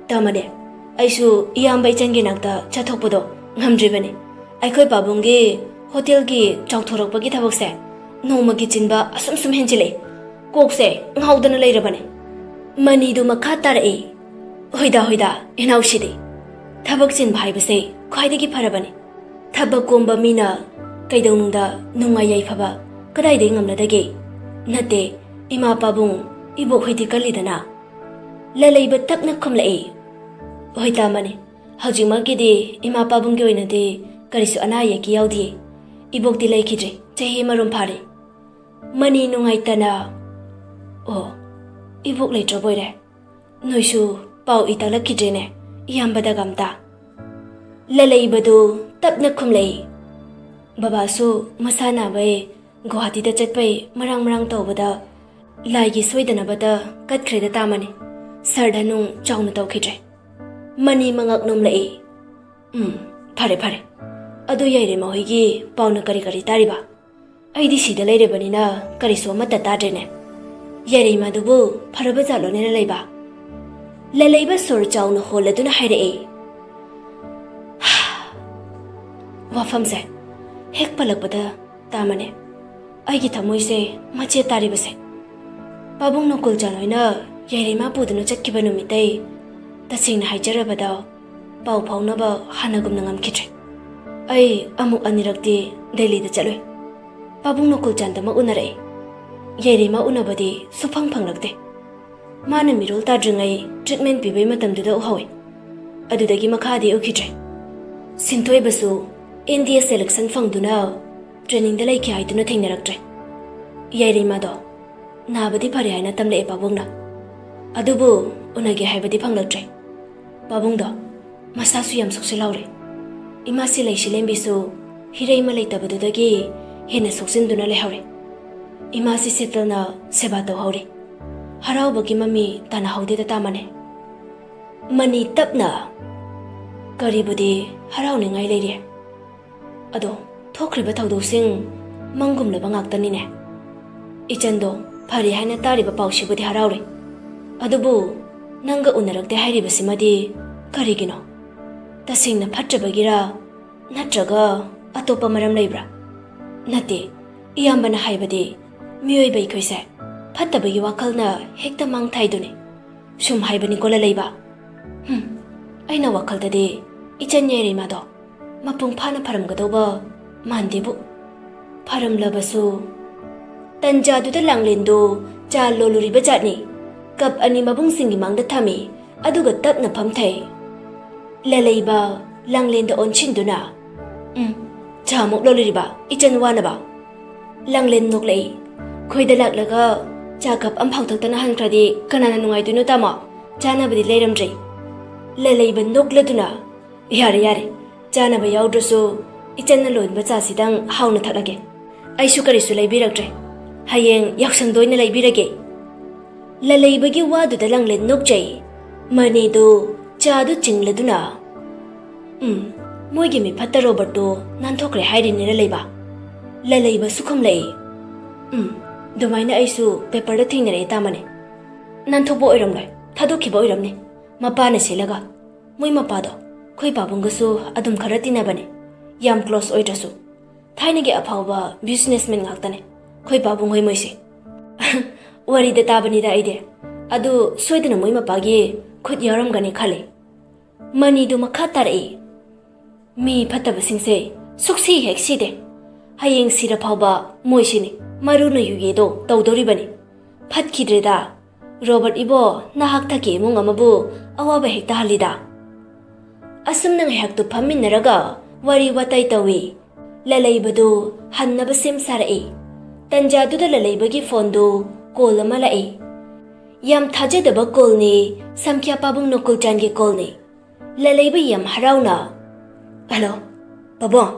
"ꯇꯥꯃꯅꯦ, ꯑꯩꯁꯨ ꯏꯌꯥꯝꯕ ꯏꯆꯟꯒꯤ ꯅꯥꯛꯇ ꯆꯠꯊꯣꯛꯄꯗꯣ ꯉꯝꯗ꯭ꯔꯤꯕꯅꯤ꯫ ꯑꯩꯈꯣꯏ ꯄꯥꯕꯨꯡꯒꯤ ꯍꯣꯇꯦꯜꯒꯤ ꯆꯥꯎꯊꯣꯔꯛꯄꯒꯤ ꯊꯕꯛꯁꯦ ꯅꯣꯡꯃꯒꯤ ꯆꯤꯟꯕ ꯑꯁꯨꯝ ꯁꯨꯝ ꯍꯦꯟꯖꯤꯜꯂꯛꯏ꯫ ꯀꯣꯛꯁꯦ ꯉꯥꯎꯗꯅ ꯂꯩꯔꯕꯅꯦ꯫" ꯃꯅꯤꯗꯨ ꯃꯈꯥ ꯇꯥꯔꯛꯏ, "ꯍꯣꯏꯗ, ꯍꯣꯏꯗ, ꯏꯅꯥꯎꯁꯤꯗꯤ ꯊꯕꯛ ꯆꯤꯟꯕ ꯍꯥꯏꯕꯁꯦ ꯈ꯭ꯋꯥꯏꯗꯒꯤ ꯐꯔꯕꯅꯤ꯫ ꯊꯕꯛ ꯀꯣꯝꯕ ꯃꯤꯅ ꯀꯩꯗꯧꯅꯨꯡꯗ ꯅꯨꯡꯉꯥꯏ ꯌꯥꯏꯐꯕ ꯀꯗꯥꯏꯗꯒꯤ ꯉꯝꯂꯗꯒꯦ? ꯅꯠꯇꯦ, ꯏꯃꯥ ꯄꯥꯕꯨꯡ, ꯏꯕꯣꯛ ꯍꯣꯏꯗꯤ ꯀꯜꯂꯤꯗꯅ?" ꯂꯂꯩꯕ ꯇꯞꯅ ꯈꯨꯝꯂꯛꯏ, "ꯍꯣꯏ ꯇꯥꯃꯅꯤ, ꯍꯧꯖꯤꯛꯃꯛꯀꯤꯗꯤ ꯏꯃꯥ ꯄꯥꯕꯨꯡꯒꯤ ꯑꯣꯏꯅꯗꯤ ꯀꯔꯤꯁꯨ ꯑꯅꯥ ꯑꯌꯦꯛꯀꯤ ꯌꯥꯎꯗꯤꯌꯦ꯫ ꯏꯕꯣꯛꯇꯤ ꯂꯩꯈꯤꯗ꯭ꯔꯦ, ꯆꯍꯤ ꯑꯃꯔꯣꯝ ꯐꯥꯔꯦ꯫" ꯃꯅꯤ ꯅꯨꯡꯉꯥꯏꯇꯅ, "ꯑꯣ, ꯏꯕꯣꯛ ꯂꯩꯇ꯭ꯔꯕꯣꯏꯔꯦ? ꯅꯣꯏꯁꯨ ꯄꯥꯎ ꯏ ꯇꯥꯛꯂꯛꯈꯤꯗ꯭ꯔꯦꯅꯦ ꯏꯌꯥꯝꯕꯗꯒ ꯑꯝꯇ?" ꯂꯂꯩꯕꯗꯨ ꯇꯞꯅ ꯈꯨꯝꯂꯛꯏ, "ꯕꯕꯥꯁꯨ ꯃꯁꯥ ꯅꯥꯕꯩ ꯒꯨꯋꯥꯍꯥꯇꯤꯗ ꯆꯠꯄꯩ ꯃꯔꯥꯡ ꯃꯔꯥꯡ ꯇꯧꯕꯗ ꯂꯥꯏꯒꯤ ꯁꯣꯏꯗꯅꯕꯗ ꯀꯠꯈ꯭ꯔꯦꯗ ꯇꯥꯃꯅꯤ꯫ ꯁꯔꯗ ꯅꯨꯡ ꯆꯥꯎꯅ ꯇꯧꯈꯤꯗ꯭ꯔꯦ꯫" ꯃꯅꯤ ꯃꯉꯛ ꯅꯣꯝꯂꯛꯏ, "ꯎꯝ, ꯐꯔꯦ ꯐꯔꯦ꯫ ꯑꯗꯨ ꯌꯥꯏꯔꯦꯝꯃ ꯍꯣꯏꯒꯤ ꯄꯥꯎꯅ ꯀꯔꯤ ꯀꯔꯤ ꯇꯥꯔꯤꯕ? ꯑꯩꯗꯤ ꯁꯤꯗ ꯂꯩꯔꯕꯅꯤꯅ ꯀꯔꯤꯁꯨ ꯑꯃꯠꯇ ꯇꯥꯗ꯭ꯔꯦꯅꯦ꯫ ꯌꯥꯏꯔꯩꯃꯥꯗꯨꯕꯨ ꯐꯔꯕ ꯖꯥꯠꯂꯣꯅꯦ ꯂꯂꯩꯕ?" ꯂꯂꯩꯕ ꯁꯣꯔ ꯆꯥꯎꯅ ꯍꯣꯜꯂꯗꯨꯅ ꯍꯥꯏꯔꯛꯑꯦ, ꯋꯥꯐꯝꯁꯦ ꯍꯦꯛ ꯄꯜꯂꯛꯄꯗ ꯇꯥꯃꯅꯦ, ꯑꯩꯒꯤ ꯊꯃꯣꯏꯁꯦ ꯃꯆꯦꯠ ꯇꯥꯔꯤꯕꯁꯦ꯫ ꯄꯥꯕꯨꯡ ꯅꯣꯀꯨꯜꯆꯥꯟ ꯍꯣꯏꯅ ꯌꯥꯏꯔꯩꯃꯥ ꯄꯨꯗꯨꯅ ꯆꯠꯈꯤꯕ ꯅꯨꯃꯤꯠꯇꯩ, ꯇꯁꯦꯡꯅ ꯍꯥꯏꯖꯔꯕꯗ, ꯄꯥꯎ ꯐꯥꯎꯅꯕ ꯍꯥꯟꯅꯒꯨꯝꯅ ꯉꯝꯈꯤꯗ꯭ꯔꯦ꯫ ꯑꯩ ꯑꯃꯨꯛ ꯑꯅꯤꯔꯛꯇꯤ ꯗꯦꯜꯂꯤꯗ ꯆꯠꯂꯨꯏ꯫ ꯄꯥꯕꯨꯡ ꯅꯣꯀꯨꯜꯆꯥꯟꯗꯃꯛ ꯎꯅꯔꯛꯏ꯫ ꯌꯥꯏꯔꯩꯃꯥ ꯎꯅꯕꯗꯤ ꯁꯨꯐꯪ ꯐꯪꯂꯛꯇꯦ꯫ ꯃꯥꯅ ꯃꯤꯔꯣꯜ ꯇꯥꯗ꯭ꯔꯤꯉꯩ ꯇ꯭ꯔꯤꯠꯃꯦꯟ ꯄꯤꯕꯩ ꯃꯇꯝꯗꯨꯗ ꯎꯍꯧꯏ꯫ ꯑꯗꯨꯗꯒꯤ ꯃꯈꯥꯗꯤ ꯎꯈꯤꯗ꯭ꯔꯦ꯫ ꯁꯤꯟꯊꯣꯏꯕꯁꯨ ꯑꯦꯟ ꯗꯤ ꯑꯦ ꯁꯦꯂꯦꯛꯁꯟ ꯐꯪꯗꯨꯅ ꯇ꯭ꯔꯦꯅꯤꯡꯗ ꯂꯩꯈꯤ ꯍꯥꯏꯗꯨꯅ ꯊꯦꯡꯅꯔꯛꯇ꯭ꯔꯦ꯫ ꯌꯥꯏꯔꯩꯃꯥꯗꯣ ꯅꯥꯕꯗꯤ ꯐꯔꯦ ꯍꯥꯏꯅ ꯇꯝꯂꯛꯑꯦ ꯄꯥꯕꯨꯡꯅ꯫ ꯑꯗꯨꯕꯨ ꯎꯅꯒꯦ ꯍꯥꯏꯕꯗꯤ ꯐꯪꯂꯛꯇ꯭ꯔꯦ꯫ ꯄꯥꯕꯨꯡꯗꯣ ꯃꯁꯥꯁꯨ ꯌꯥꯝ ꯁꯣꯛꯆꯤꯜꯍꯧꯔꯦ꯫ ꯏꯃꯥꯁꯤ ꯂꯩꯁꯤ ꯂꯦꯝꯕꯤꯁꯨ ꯍꯤꯔꯩꯃ ꯂꯩꯇꯕꯗꯨꯗꯒꯤ ꯍꯦꯟꯅ ꯁꯣꯛꯆꯤꯟꯗꯨꯅ ꯂꯩꯍꯧꯔꯦ꯫ ꯏꯃꯥꯁꯤ ꯁꯦꯇꯜꯅ ꯁꯦꯕꯥ ꯇꯧꯍꯧꯔꯦ꯫ ꯍꯔꯥꯎꯕꯒꯤ ꯃꯃꯤ ꯇꯥꯟꯅꯍꯧꯗꯦꯗ ꯇꯥꯃꯅꯦ꯫ ꯃꯅꯤ ꯇꯞꯅ, "ꯀꯔꯤꯕꯨꯗꯤ ꯍꯔꯥꯎꯅꯤꯡꯉꯥꯏ ꯂꯩꯔꯤ? ꯑꯗꯣ ꯊꯣꯛꯈ꯭ꯔꯤꯕ ꯊꯧꯗꯣꯛꯁꯤꯡ ꯃꯪꯒꯨꯝꯂꯕ ꯉꯥꯛꯇꯅꯤꯅꯦ꯫ ꯏꯆꯟꯗꯣ ꯐꯔꯦ ꯍꯥꯏꯅ ꯇꯥꯔꯤꯕ ꯄꯥꯎꯁꯤꯕꯨꯗꯤ ꯍꯔꯥꯎꯔꯦ꯫ ꯑꯗꯨꯕꯨ ꯅꯪꯒ ꯎꯅꯔꯛꯇꯦ ꯍꯥꯏꯔꯤꯕꯁꯤꯃꯗꯤ ꯀꯔꯤꯒꯤꯅꯣ? ꯇꯁꯦꯡꯅ ꯐꯠꯇ꯭ꯔꯕꯒꯤꯔ, ꯅꯠꯇ꯭ꯔꯒ ꯑꯇꯣꯞꯄ ꯃꯔꯝ ꯂꯩꯕ꯭ꯔꯥ? ꯅꯠꯇꯦ, ꯏꯌꯥꯝꯕꯅ ꯍꯥꯏꯕꯗꯤ ꯃꯤꯑꯣꯏꯕ ꯑꯩꯈꯣꯏꯁꯦ ꯐꯠꯇꯕꯒꯤ ꯋꯥꯈꯜꯅ ꯍꯦꯛꯇ ꯃꯥꯡ ꯊꯥꯏꯗꯨꯅꯤ꯫ ꯁꯨꯝ ꯍꯥꯏꯕꯅꯤꯀꯣ ꯂꯂꯩꯕ꯫ ꯍꯨꯝ, ꯑꯩꯅ ꯋꯥꯈꯜꯗꯗꯤ ꯏꯆꯟ ꯌꯥꯏꯔꯩꯃꯥꯗꯣ ꯃꯄꯨꯡ ꯐꯥꯅ ꯐꯔꯝꯒꯗꯧꯕ ꯃꯥꯟꯗꯦꯕꯨ꯫ ꯐꯔꯝꯂꯕꯁꯨ꯫ ꯇꯟꯖꯥꯗꯨꯗ ꯂꯥꯡꯂꯦꯟꯗꯨ ꯆꯥ ꯂꯣꯜꯂꯨꯔꯤꯕ ꯖꯥꯠꯅꯤ꯫ ꯀꯞ ꯑꯅꯤ ꯃꯕꯨꯡꯁꯤꯡꯒꯤ ꯃꯥꯡꯗ ꯊꯝꯃꯤ, ꯑꯗꯨꯒ ꯇꯞꯅ ꯐꯝꯊꯩ꯫ ꯂꯂꯩꯕ ꯂꯥꯡꯂꯦꯟꯗ ꯑꯣꯟꯁꯤꯟꯗꯨꯅ, "ꯎꯝ, ꯆꯥ ꯑꯃꯨꯛ ꯂꯣꯜꯂꯤꯔꯤꯕ, ꯏꯆꯟ ꯋꯥꯅꯕ?" ꯂꯥꯡꯂꯦꯟ ꯅꯣꯛꯂꯛꯏ꯫ "ꯈꯣꯏꯗ ꯂꯥꯛꯂꯒ ꯆꯥ ꯀꯞ ꯑꯃꯐꯥꯎ ꯊꯛꯇꯅ ꯍꯟꯈ꯭ꯔꯗꯤ ꯀꯅꯥꯅ ꯅꯨꯡꯉꯥꯏꯗꯣꯏꯅꯣ, ꯇꯥꯃꯣ? ꯆꯥꯅꯕꯗꯤ ꯂꯩꯔꯝꯗ꯭ꯔꯤ꯫" ꯂꯂꯩꯕ ꯅꯣꯛꯂꯗꯨꯅ, "ꯌꯥꯔꯦ, ꯌꯥꯔꯦ, ꯆꯥꯅꯕ ꯌꯥꯎꯗ꯭ꯔꯁꯨ ꯏꯆꯟꯅ ꯂꯣꯟꯕ ꯆꯥꯁꯤꯗꯪ ꯍꯥꯎꯅ ꯊꯛꯂꯒꯦ꯫ ꯑꯩꯁꯨ ꯀꯔꯤꯁꯨ ꯂꯩꯕꯤꯔꯛꯇ꯭ꯔꯦ꯫ ꯍꯌꯦꯡ ꯌꯥꯎꯁꯪꯗ ꯑꯣꯏꯅ ꯂꯩꯕꯤꯔꯒꯦ꯫" ꯂꯂꯩꯕꯒꯤ ꯋꯥꯗꯨꯗ ꯂꯥꯡꯂꯦꯟ ꯅꯣꯛꯆꯩ꯫ ꯃꯅꯤꯗꯨ ꯆꯥꯗꯨ ꯆꯤꯡꯂꯗꯨꯅ, "ꯎꯝ, ꯃꯣꯏꯒꯤ ꯃꯤꯐꯠꯇ ꯔꯣꯕꯔꯠꯇꯨ ꯅꯥꯟꯊꯣꯛꯈ꯭ꯔꯦ ꯍꯥꯏꯔꯤꯅꯦ ꯂꯂꯩꯕ?" ꯂꯂꯩꯕꯁꯨ ꯈꯨꯝꯂꯛꯏ꯫ "ꯎꯝ, ꯑꯗꯨꯃꯥꯏꯅ ꯑꯩꯁꯨ ꯄꯦꯄꯔꯗ ꯊꯦꯡꯅꯔꯛꯑꯦ, ꯇꯥꯃꯅꯦ꯫ ꯅꯥꯟꯊꯣꯛꯄ ꯑꯣꯏꯔꯝꯂꯣꯏ, ꯊꯥꯗꯣꯛꯈꯤꯕ ꯑꯣꯏꯔꯝꯅꯤ꯫ ꯃꯄꯥꯅ ꯁꯤꯜꯂꯒ꯫ ꯃꯣꯏ ꯃꯄꯥꯗꯣ ꯑꯩꯈꯣꯏ ꯄꯥꯕꯨꯡꯒꯁꯨ ꯑꯗꯨꯝ ꯈꯔ ꯇꯤꯟꯅꯕꯅꯦ, ꯌꯥꯝ ꯀ꯭ꯂꯣꯁ ꯑꯣꯏꯗ꯭ꯔꯁꯨ꯫ ꯊꯥꯏꯅꯒꯤ ꯑꯐꯥꯎꯕ ꯕꯤꯖꯤꯅꯦꯁꯃꯦꯟ ꯉꯥꯛꯇꯅꯦ ꯑꯩꯈꯣꯏ ꯄꯥꯕꯨꯡ ꯍꯣꯏ ꯃꯣꯏꯁꯦ꯫" "ꯋꯥꯔꯤꯗ ꯇꯥꯕꯅꯤꯗ ꯑꯩꯗꯤ꯫ ꯑꯗꯨ ꯁꯣꯏꯗꯅ ꯃꯣꯏ ꯃꯄꯥꯒꯤ ꯈꯨꯠ ꯌꯥꯎꯔꯝꯒꯅꯤ ꯈꯜꯂꯤ꯫" ꯃꯅꯤꯗꯨ ꯃꯈꯥ ꯇꯥꯔꯛꯏ꯫ "ꯃꯤ ꯐꯠꯇꯕꯁꯤꯡꯁꯦ ꯁꯨꯛꯁꯤ ꯍꯦꯛ ꯁꯤꯗꯦ꯫ ꯍꯌꯦꯡ ꯁꯤꯔ ꯐꯥꯎꯕ ꯃꯣꯏꯁꯤꯅꯤ ꯃꯔꯨꯅ ꯌꯨꯌꯦꯗꯣ ꯇꯧꯗꯧꯔꯤꯕꯅꯤ꯫ ꯐꯠꯈꯤꯗ꯭ꯔꯦꯗ꯫ ꯔꯣꯕꯔꯠ ꯏꯕꯣ, ꯅꯍꯥꯛ ꯊꯛꯀꯤ ꯏꯃꯨꯡ ꯑꯃꯕꯨ ꯑꯋꯥꯕ ꯍꯦꯛ ꯇꯥꯍꯜꯂꯤꯗ꯫" ꯑꯁꯨꯝꯅ ꯉꯥꯏꯍꯥꯛꯇꯨ ꯐꯝꯃꯤꯟꯅꯔꯒ ꯋꯥꯔꯤ ꯋꯥꯇꯥꯏ ꯇꯧꯏ꯫ ꯂꯂꯩꯕꯗꯨ ꯍꯟꯅꯕ ꯁꯦꯝ ꯁꯥꯔꯛꯏ꯫ ꯇꯟꯖꯥꯗꯨꯗ ꯂꯂꯩꯕꯒꯤ ꯐꯣꯟꯗꯨ ꯀꯣꯜ ꯑꯃ ꯂꯥꯛꯏ꯫ ꯌꯥꯝ ꯊꯥꯖꯗꯕ ꯀꯣꯜꯅꯤ, ꯁꯝꯈ꯭ꯌꯥ ꯄꯥꯕꯨꯡ ꯅꯣꯀꯨꯜꯆꯥꯟꯒꯤ ꯀꯣꯜꯅꯤ꯫ ꯂꯂꯩꯕ ꯌꯥꯝ ꯍꯔꯥꯎꯅ, "ꯍꯜꯂꯣ, ꯄꯥꯕꯨꯡ,